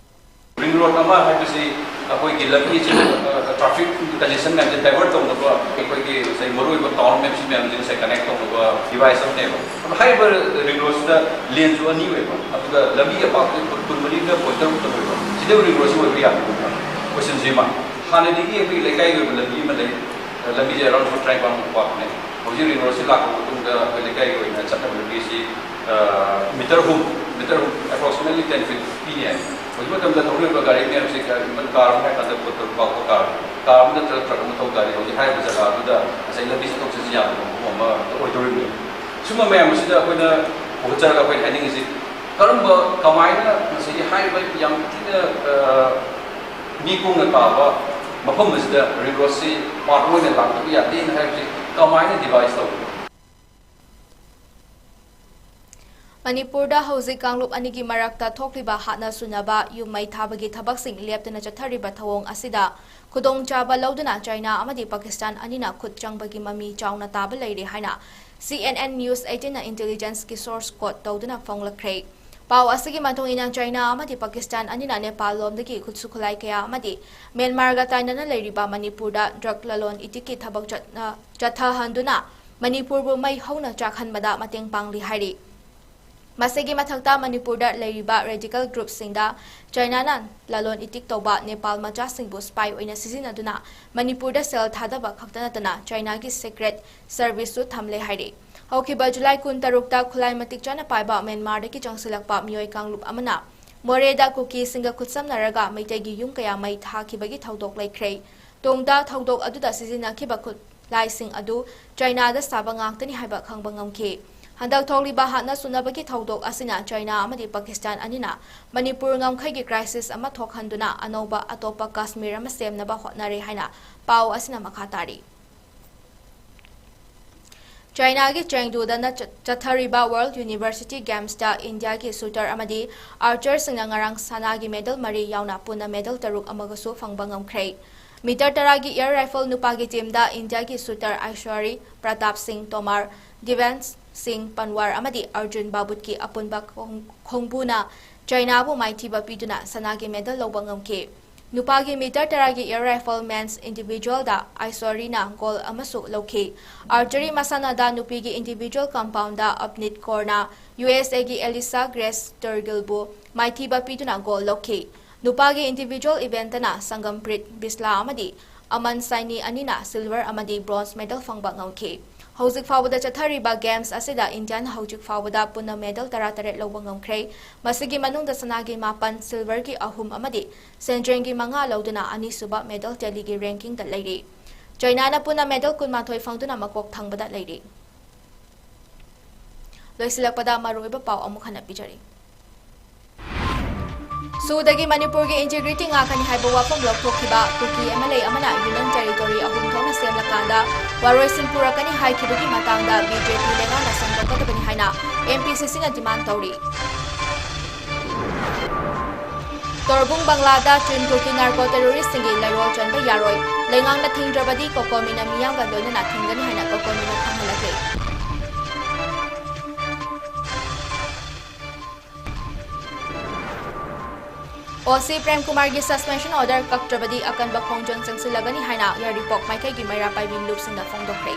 Ring road ꯑꯃ ꯍꯥꯏꯕꯁꯤ ꯑꯩꯈꯣꯏꯒꯤ ꯂꯝꯕꯤꯁꯤ, ꯑ, traffic congestion ꯃꯌꯥꯝꯁꯦ divert ꯇꯧꯅꯕ, ꯑꯩꯈꯣꯏꯒꯤ ꯉꯁꯥꯏ ꯃꯔꯨꯑꯣꯏꯕ town ꯃꯌꯥꯝꯁꯤ ꯃꯌꯥꯝꯁꯦ ꯉꯁꯥꯏ connect ꯇꯧꯅꯕ device ꯑꯃꯅꯦꯕ꯫ ꯑꯗꯣ ꯍꯥꯏꯔꯤꯕ ring roadꯁꯤꯗ laneꯁꯨ ꯑꯅꯤ ꯑꯣꯏꯕ, ꯑꯗꯨꯒ ꯂꯝꯕꯤ ꯑꯄꯥꯛꯄꯁꯨ ꯐꯨꯠ ꯀꯨꯟꯃꯔꯤꯒ point ꯇꯔꯨꯛꯇ ꯑꯣꯏꯕ, ꯁꯤꯗ ring roadꯁꯤ ꯑꯣꯏꯕ ꯌꯥꯗꯦꯕ꯫ Questionꯁꯤ ꯑꯃ꯫ ꯍꯥꯟꯅꯗꯒꯤ ꯑꯩꯈꯣꯏꯒꯤ ꯂꯩꯀꯥꯏꯒꯤ ꯑꯣꯏꯕ ꯂꯝꯕꯤ ꯑꯃ ꯂꯩ, ꯂꯝꯕꯤꯁꯦ around ꯇꯔꯥꯅꯤꯄꯥꯟ ꯃꯨꯛ ꯄꯥꯛꯄꯅꯦ꯫ ꯍꯧꯖꯤꯛ ring roadꯁꯤ ꯂꯥꯛꯄ ꯃꯇꯨꯡꯗ ꯑꯩꯈꯣꯏ ꯂꯩꯀꯥꯏꯒꯤ ꯑꯣꯏꯅ ꯆꯠꯅꯕ ꯂꯝꯕꯤꯁꯤ, ꯑ, meter ꯑꯍꯨꯝ, meter ꯑꯍꯨꯝ, approximately ten feet ꯄꯤꯅꯤ ꯍꯥꯏ꯫ ꯍꯧꯖꯤꯛ ꯃꯇꯝꯗ ꯊꯧꯔꯤꯕ ꯒꯥꯔꯤ ꯃꯌꯥꯝꯁꯤ ꯀ-, even car ꯑꯃ ꯍꯥꯏꯔꯀꯥꯟꯗ ꯐꯨꯠ ꯇꯔꯨꯛ ꯄꯥꯛꯄ car, car ꯑꯃ ꯅꯠꯇ꯭ꯔꯒ truck ꯑꯃ ꯊꯧ ꯇꯥꯔꯗꯤ ꯍꯧꯖꯤꯛ ꯍꯥꯏꯔꯤꯕ ꯖꯒꯥꯗꯨꯗ ꯉꯁꯥꯏ ꯂꯝꯕꯤ ꯆꯠꯊꯣꯛ ꯆꯠꯁꯤꯟ ꯌꯥꯗꯕ ꯃꯐꯝ ꯑꯃ ꯑꯣꯏꯗꯧꯔꯤꯕꯅꯤ꯫ ꯁꯨꯝꯕ ꯃꯌꯥꯝ ꯑꯁꯤꯗ ꯑꯩꯈꯣꯏꯅ ꯄꯨꯈꯠꯆꯔꯒ ꯑꯩꯈꯣꯏꯅ ꯍꯥꯏꯅꯤꯡꯉꯤꯁꯤ ꯀꯔꯝꯕ, ꯀꯃꯥꯏꯅ ꯉꯁꯥꯏꯒꯤ ꯍꯥꯏꯔꯤꯕ ꯌꯥꯝ ꯊꯤꯅ, ꯑ, ꯃꯤ ꯀꯨꯡꯅ ꯇꯥꯕ ꯃꯐꯝ ꯑꯁꯤꯗ ring roadꯁꯤ part ꯑꯣꯏꯅ ꯂꯥꯛꯇꯕ ꯌꯥꯗꯦꯅ ꯍꯥꯏꯕꯁꯤ ꯀꯃꯥꯏꯅ devise ꯇꯧꯕꯅꯣ? ꯃꯅꯤꯄꯨꯔꯗ ꯍꯧꯖꯤꯛ ꯀꯥꯡꯂꯨꯞ ꯑꯅꯤꯒꯤ ꯃꯔꯛꯇ ꯊꯣꯛꯂꯤꯕ ꯍꯥꯠꯅ ꯁꯨꯅꯕ, ꯌꯨꯝ ꯃꯩ ꯊꯥꯕꯒꯤ ꯊꯕꯛꯁꯤꯡ ꯂꯦꯞꯇꯅ ꯆꯠꯊꯔꯤꯕ ꯊꯧꯑꯣꯡ ꯑꯁꯤꯗ ꯈꯨꯗꯣꯡꯆꯥꯕ ꯂꯧꯗꯨꯅ ꯆꯥꯏꯅꯥ ꯑꯃꯗꯤ ꯄꯥꯀꯤꯁꯇꯥꯟ ꯑꯅꯤꯅ ꯈꯨꯠ ꯆꯪꯕꯒꯤ ꯃꯃꯤ ꯆꯥꯎꯅ ꯇꯥꯕ ꯂꯩꯔꯦ ꯍꯥꯏꯅ C N N News eighteen ꯅ intelligence ꯀꯤ source quote ꯇꯧꯗꯨꯅ ꯐꯣꯡꯂꯛꯈ꯭ꯔꯦ꯫ ꯄꯥꯎ ꯑꯁꯤꯒꯤ ꯃꯇꯨꯡ ꯏꯟꯅ, ꯆꯥꯏꯅꯥ ꯑꯃꯗꯤ ꯄꯥꯀꯤꯁꯇꯥꯟ ꯑꯅꯤꯅ ꯅꯦꯄꯥꯜ ꯂꯣꯝꯗꯒꯤ ꯈꯨꯠꯁꯨ ꯈꯨꯠꯂꯥꯏ ꯀꯌꯥ ꯑꯃꯗꯤ ꯃ꯭ꯌꯥꯟꯃꯥꯔꯒ ꯇꯥꯏꯅꯅ ꯂꯩꯔꯤꯕ ꯃꯅꯤꯄꯨꯔꯗ drug ꯂꯂꯣꯟ ꯏꯇꯤꯛꯀꯤ ꯊꯕꯛ ꯆꯠꯅ-, ꯆꯠꯊꯍꯟꯗꯨꯅ ꯃꯅꯤꯄꯨꯔꯕꯨ ꯃꯩ ꯍꯧꯅ ꯆꯥꯛꯍꯟꯕꯗ ꯃꯇꯦꯡ ꯄꯥꯡꯂꯤ ꯍꯥꯏꯔꯤ꯫ ꯃꯁꯤꯒꯤ ꯃꯊꯛꯇ, ꯃꯅꯤꯄꯨꯔꯗ ꯂꯩꯔꯤꯕ radical group ꯁꯤꯡꯗ ꯆꯥꯏꯅꯥꯅ ꯂꯂꯣꯟ ꯏꯇꯤꯛ ꯇꯧꯕ ꯅꯦꯄꯥꯜ ꯃꯆꯥꯁꯤꯡꯕꯨ spy ꯑꯣꯏꯅ ꯁꯤꯖꯤꯟꯅꯗꯨꯅ ꯃꯅꯤꯄꯨꯔꯗ ꯁꯦꯜ ꯊꯥꯗꯕ ꯈꯛꯇ ꯅꯠꯇꯅ ꯆꯥꯏꯅꯥꯒꯤ secret service ꯁꯨ ꯊꯝꯂꯦ ꯍꯥꯏꯔꯤ꯫ ꯍꯧꯈꯤꯕ ꯖꯨꯂꯥꯏ ꯀꯨꯟꯇꯔꯨꯛꯇ ꯈꯨꯠꯂꯥꯏ ꯃꯇꯤꯛ ꯆꯥꯅ ꯄꯥꯏꯕ ꯃ꯭ꯌꯥꯟꯃꯥꯔꯗꯒꯤ ꯆꯪꯁꯤꯜꯂꯛꯄ ꯃꯤꯑꯣꯏ ꯀꯥꯡꯂꯨꯞ ꯑꯃꯅ ꯃꯣꯔꯦꯗ ꯀꯨꯀꯤꯁꯤꯡꯒ ꯈꯨꯠꯁꯝꯅꯔꯒ ꯃꯩꯇꯩꯒꯤ ꯌꯨꯝ ꯀꯌꯥ ꯃꯩ ꯊꯥꯈꯤꯕꯒꯤ ꯊꯧꯗꯣꯛ ꯂꯩꯈ꯭ꯔꯦ꯫ ꯇꯨꯡꯗ ꯊꯧꯗꯣꯛ ꯑꯗꯨꯗ ꯁꯤꯖꯤꯟꯅꯈꯤꯕ ꯈꯨꯠꯂꯥꯏꯁꯤꯡ ꯑꯗꯨ ꯆꯥꯏꯅꯥꯗ ꯁꯥꯕ ꯉꯥꯛꯇꯅꯤ ꯍꯥꯏꯕ ꯈꯪꯕ ꯉꯝꯈꯤ꯫ ꯍꯟꯗꯛ ꯊꯣꯛꯂꯤꯕ ꯍꯥꯠꯅ ꯁꯨꯅꯕꯒꯤ ꯊꯧꯗꯣꯛ ꯑꯁꯤꯅ ꯆꯥꯏꯅꯥ ꯑꯃꯗꯤ ꯄꯥꯀꯤꯁꯇꯥꯟ ꯑꯅꯤꯅ ꯃꯅꯤꯄꯨꯔ ꯉꯝꯈꯩꯒꯤ crisis ꯑꯃ ꯊꯣꯛꯍꯟꯗꯨꯅ ꯑꯅꯧꯕ ꯑꯇꯣꯞꯄ ꯀꯥꯁꯃꯤꯔ ꯑꯃ ꯁꯦꯝꯅꯕ ꯍꯣꯠꯅꯔꯦ ꯍꯥꯏꯅ ꯄꯥꯎ ꯑꯁꯤꯅ ꯃꯈꯥ ꯇꯥꯔꯤ꯫ ꯆꯥꯏꯅꯥꯒꯤ ꯆꯦꯡꯗꯨꯗ ꯅ-, ꯆꯠ-, ꯆꯠꯊꯔꯤꯕ World University Games ꯇ ꯏꯟꯗꯤꯌꯥꯒꯤ shooter ꯑꯃꯗꯤ archer ꯁꯤꯡꯅ ꯉꯔꯥꯡ ꯁꯅꯥꯒꯤ medal ꯃꯔꯤ ꯌꯥꯎꯅ ꯄꯨꯟꯅ medal ꯇꯔꯨꯛ ꯑꯃꯒꯁꯨ ꯐꯪꯕ ꯉꯝꯈ꯭ꯔꯦ꯫ Meter ꯇꯔꯥꯒꯤ air rifle ꯅꯨꯄꯥꯒꯤ team ꯗ ꯏꯟꯗꯤꯌꯥꯒꯤ shooter ꯑꯥꯏꯁ꯭ꯋꯥꯔꯤ ꯄ꯭ꯔꯇꯥꯞ ꯁꯤꯡ ꯇꯣꯃꯥꯔ, ꯗꯤꯕꯦꯟꯁ ꯁꯤꯡ ꯄꯟꯋꯥꯔ ꯑꯃꯗꯤ ꯑꯔꯖꯨꯟ ꯕꯥꯕꯨꯠꯀꯤ ꯑꯄꯨꯟꯕ ꯈꯣꯡ-, ꯈꯣꯡꯕꯨꯅ ꯆꯥꯏꯅꯥꯕꯨ ꯃꯥꯏꯊꯤꯕ ꯄꯤꯗꯨꯅ ꯁꯅꯥꯒꯤ medal ꯂꯧꯕ ꯉꯝꯈꯤ꯫ ꯅꯨꯄꯥꯒꯤ meter ꯇꯔꯥꯒꯤ air rifle men's individual ꯗ ꯑꯥꯏꯁ꯭ꯋꯥꯔꯤꯅ gold ꯑꯃꯁꯨ ꯂꯧꯈꯤ꯫ Archery ꯃꯁꯥꯟꯅꯗ ꯅꯨꯄꯤꯒꯤ individual compound ꯗ ꯑꯞꯅꯤꯠ ꯀꯣꯔꯅ ꯌꯨ ꯑꯦꯁ ꯑꯦꯒꯤ ꯑꯦꯂꯤꯁꯥ ꯒ꯭ꯔꯦꯁ ꯇꯔꯒꯤꯜꯕꯨ ꯃꯥꯏꯊꯤꯕ ꯄꯤꯗꯨꯅ gold ꯂꯧꯈꯤ꯫ ꯅꯨꯄꯥꯒꯤ individual event ꯇꯅ ꯁꯪꯒꯝꯄ꯭ꯔꯤꯠ ꯕꯤꯁꯂꯥ ꯑꯃꯗꯤ ꯑꯃꯟ ꯁꯥꯏꯅꯤ ꯑꯅꯤꯅ silver ꯑꯃꯗꯤ bronze medal ꯐꯪꯕ ꯉꯝꯈꯤ꯫ ꯍꯧꯖꯤꯛ ꯐꯥꯎꯕꯗ ꯆꯠꯊꯔꯤꯕ games ꯑꯁꯤꯗ ꯏꯟꯗꯤꯌꯥꯅ ꯍꯧꯖꯤꯛ ꯐꯥꯎꯕꯗ ꯄꯨꯟꯅ medal ꯇꯔꯥꯇꯔꯦꯠ ꯂꯧꯕ ꯉꯝꯈ꯭ꯔꯦ꯫ ꯃꯁꯤꯒꯤ ꯃꯅꯨꯡꯗ ꯁꯅꯥꯒꯤ ꯃꯥꯄꯟ, silver ꯒꯤ ꯑꯍꯨꯝ ꯑꯃꯗꯤ ꯁꯦꯟꯖꯦꯡꯒꯤ ꯃꯉꯥ ꯂꯧꯗꯨꯅ ꯑꯅꯤꯁꯨꯕ medal tally ꯒꯤ ranking ꯗ ꯂꯩꯔꯤ꯫ ꯆꯥꯏꯅꯥꯅ ꯄꯨꯟꯅ medal ꯀꯨꯟꯃꯥꯊꯣꯏ ꯐꯪꯗꯨꯅ ꯃꯀꯣꯛ ꯊꯪꯕꯗ ꯂꯩꯔꯤ꯫ ꯂꯣꯏꯁꯤꯜꯂꯛꯄꯗ ꯃꯔꯨꯑꯣꯏꯕ ꯄꯥꯎ ꯑꯃꯨꯛ ꯍꯟꯅ ꯄꯤꯖꯔꯤ꯫ ꯁꯨꯗꯒꯤ ꯃꯅꯤꯄꯨꯔꯒꯤ integrity ꯉꯥꯛꯀꯅꯤ ꯍꯥꯏꯕ ꯋꯥꯐꯝ ꯂꯧꯊꯣꯛꯈꯤꯕ ꯀꯨꯀꯤ M L A ꯑꯃꯅ Union Territory ꯑꯍꯨꯝ ꯊꯣꯛꯅ ꯁꯦꯝꯂꯀꯥꯟꯗ ꯋꯥꯔꯣꯏꯁꯤꯟ ꯄꯨꯔꯛꯀꯅꯤ ꯍꯥꯏꯈꯤꯕꯒꯤ ꯃꯇꯥꯡꯗ B J P ꯂꯩꯉꯥꯛꯅ ꯁꯦꯡꯗꯣꯛꯀꯗꯕꯅꯤ ꯍꯥꯏꯅ M P C C ꯅ demand ꯇꯧꯔꯤ꯫ ꯇꯣꯔꯕꯨꯡ ꯕꯪꯂꯥꯗ ꯆꯤꯟ ꯀꯨꯀꯤ narco terrorist ꯁꯤꯡꯒꯤ ꯂꯩꯔꯣꯜ ꯆꯟꯕ ꯌꯥꯔꯣꯏ꯫ ꯂꯩꯉꯥꯛꯅ ꯊꯤꯡꯗ꯭ꯔꯕꯗꯤ ꯀꯣꯀꯣꯃꯤꯅ ꯃꯤꯌꯥꯝꯒ ꯂꯣꯏꯅꯅ ꯊꯤꯡꯒꯅꯤ ꯍꯥꯏꯅ ꯀꯣꯀꯣꯃꯤꯅ ꯈꯪꯍꯜꯂꯛꯂꯤ꯫ ꯑꯣ ꯁꯤ ꯄ꯭ꯔꯦꯝ ꯀꯨꯃꯥꯔꯒꯤ suspension order ꯀꯛꯇ꯭ꯔꯕꯗꯤ ꯑꯀꯟꯕ ꯈꯣꯡꯖꯪ ꯆꯪꯁꯤꯜꯂꯒꯅꯤ ꯍꯥꯏꯅ ꯌꯥꯏꯔꯤꯄꯣꯛ ꯃꯥꯏꯀꯩꯒꯤ ꯃꯩꯔꯥ ꯄꯥꯏꯕꯤ ꯂꯨꯞꯁꯤꯡꯅ ꯐꯣꯡꯗꯣꯛꯈ꯭ꯔꯦ꯫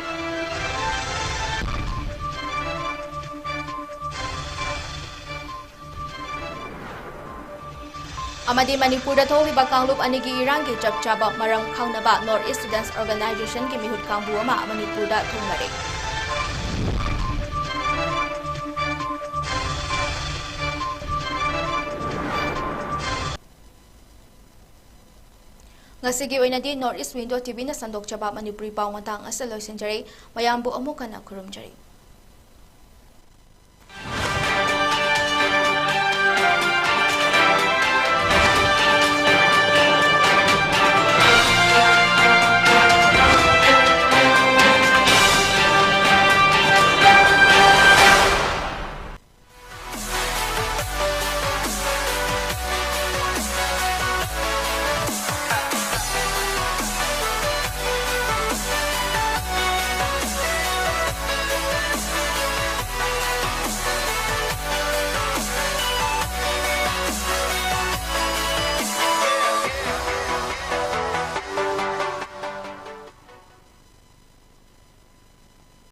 ꯑꯃꯗꯤ ꯃꯅꯤꯄꯨꯔꯗ ꯊꯣꯛꯂꯤꯕ ꯀꯥꯡꯂꯨꯞ ꯑꯅꯤꯒꯤ ꯏꯔꯥꯡꯒꯤ ꯆꯞ ꯆꯥꯕ ꯃꯔꯝ ꯈꯪꯅꯕ North East Students Organizationꯒꯤ ꯃꯤꯍꯨꯠ ꯀꯥꯡꯕꯨ ꯑꯃ ꯃꯅꯤꯄꯨꯔꯗ ꯊꯨꯡꯂꯔꯦ꯫ ꯉꯁꯤꯒꯤ ꯑꯣꯏꯅꯗꯤ North East Window TVꯅ ꯁꯟꯗꯣꯛꯆꯕ ꯃꯅꯤꯄꯨꯔꯤ ꯄꯥꯎ ꯃꯇꯥꯡ ꯑꯁꯤꯗ ꯂꯣꯏꯁꯤꯟꯖꯔꯦ꯫ ꯃꯌꯥꯝꯕꯨ ꯑꯃꯨꯛ ꯍꯟꯅ ꯈꯨꯔꯨꯝꯖꯔꯤ꯫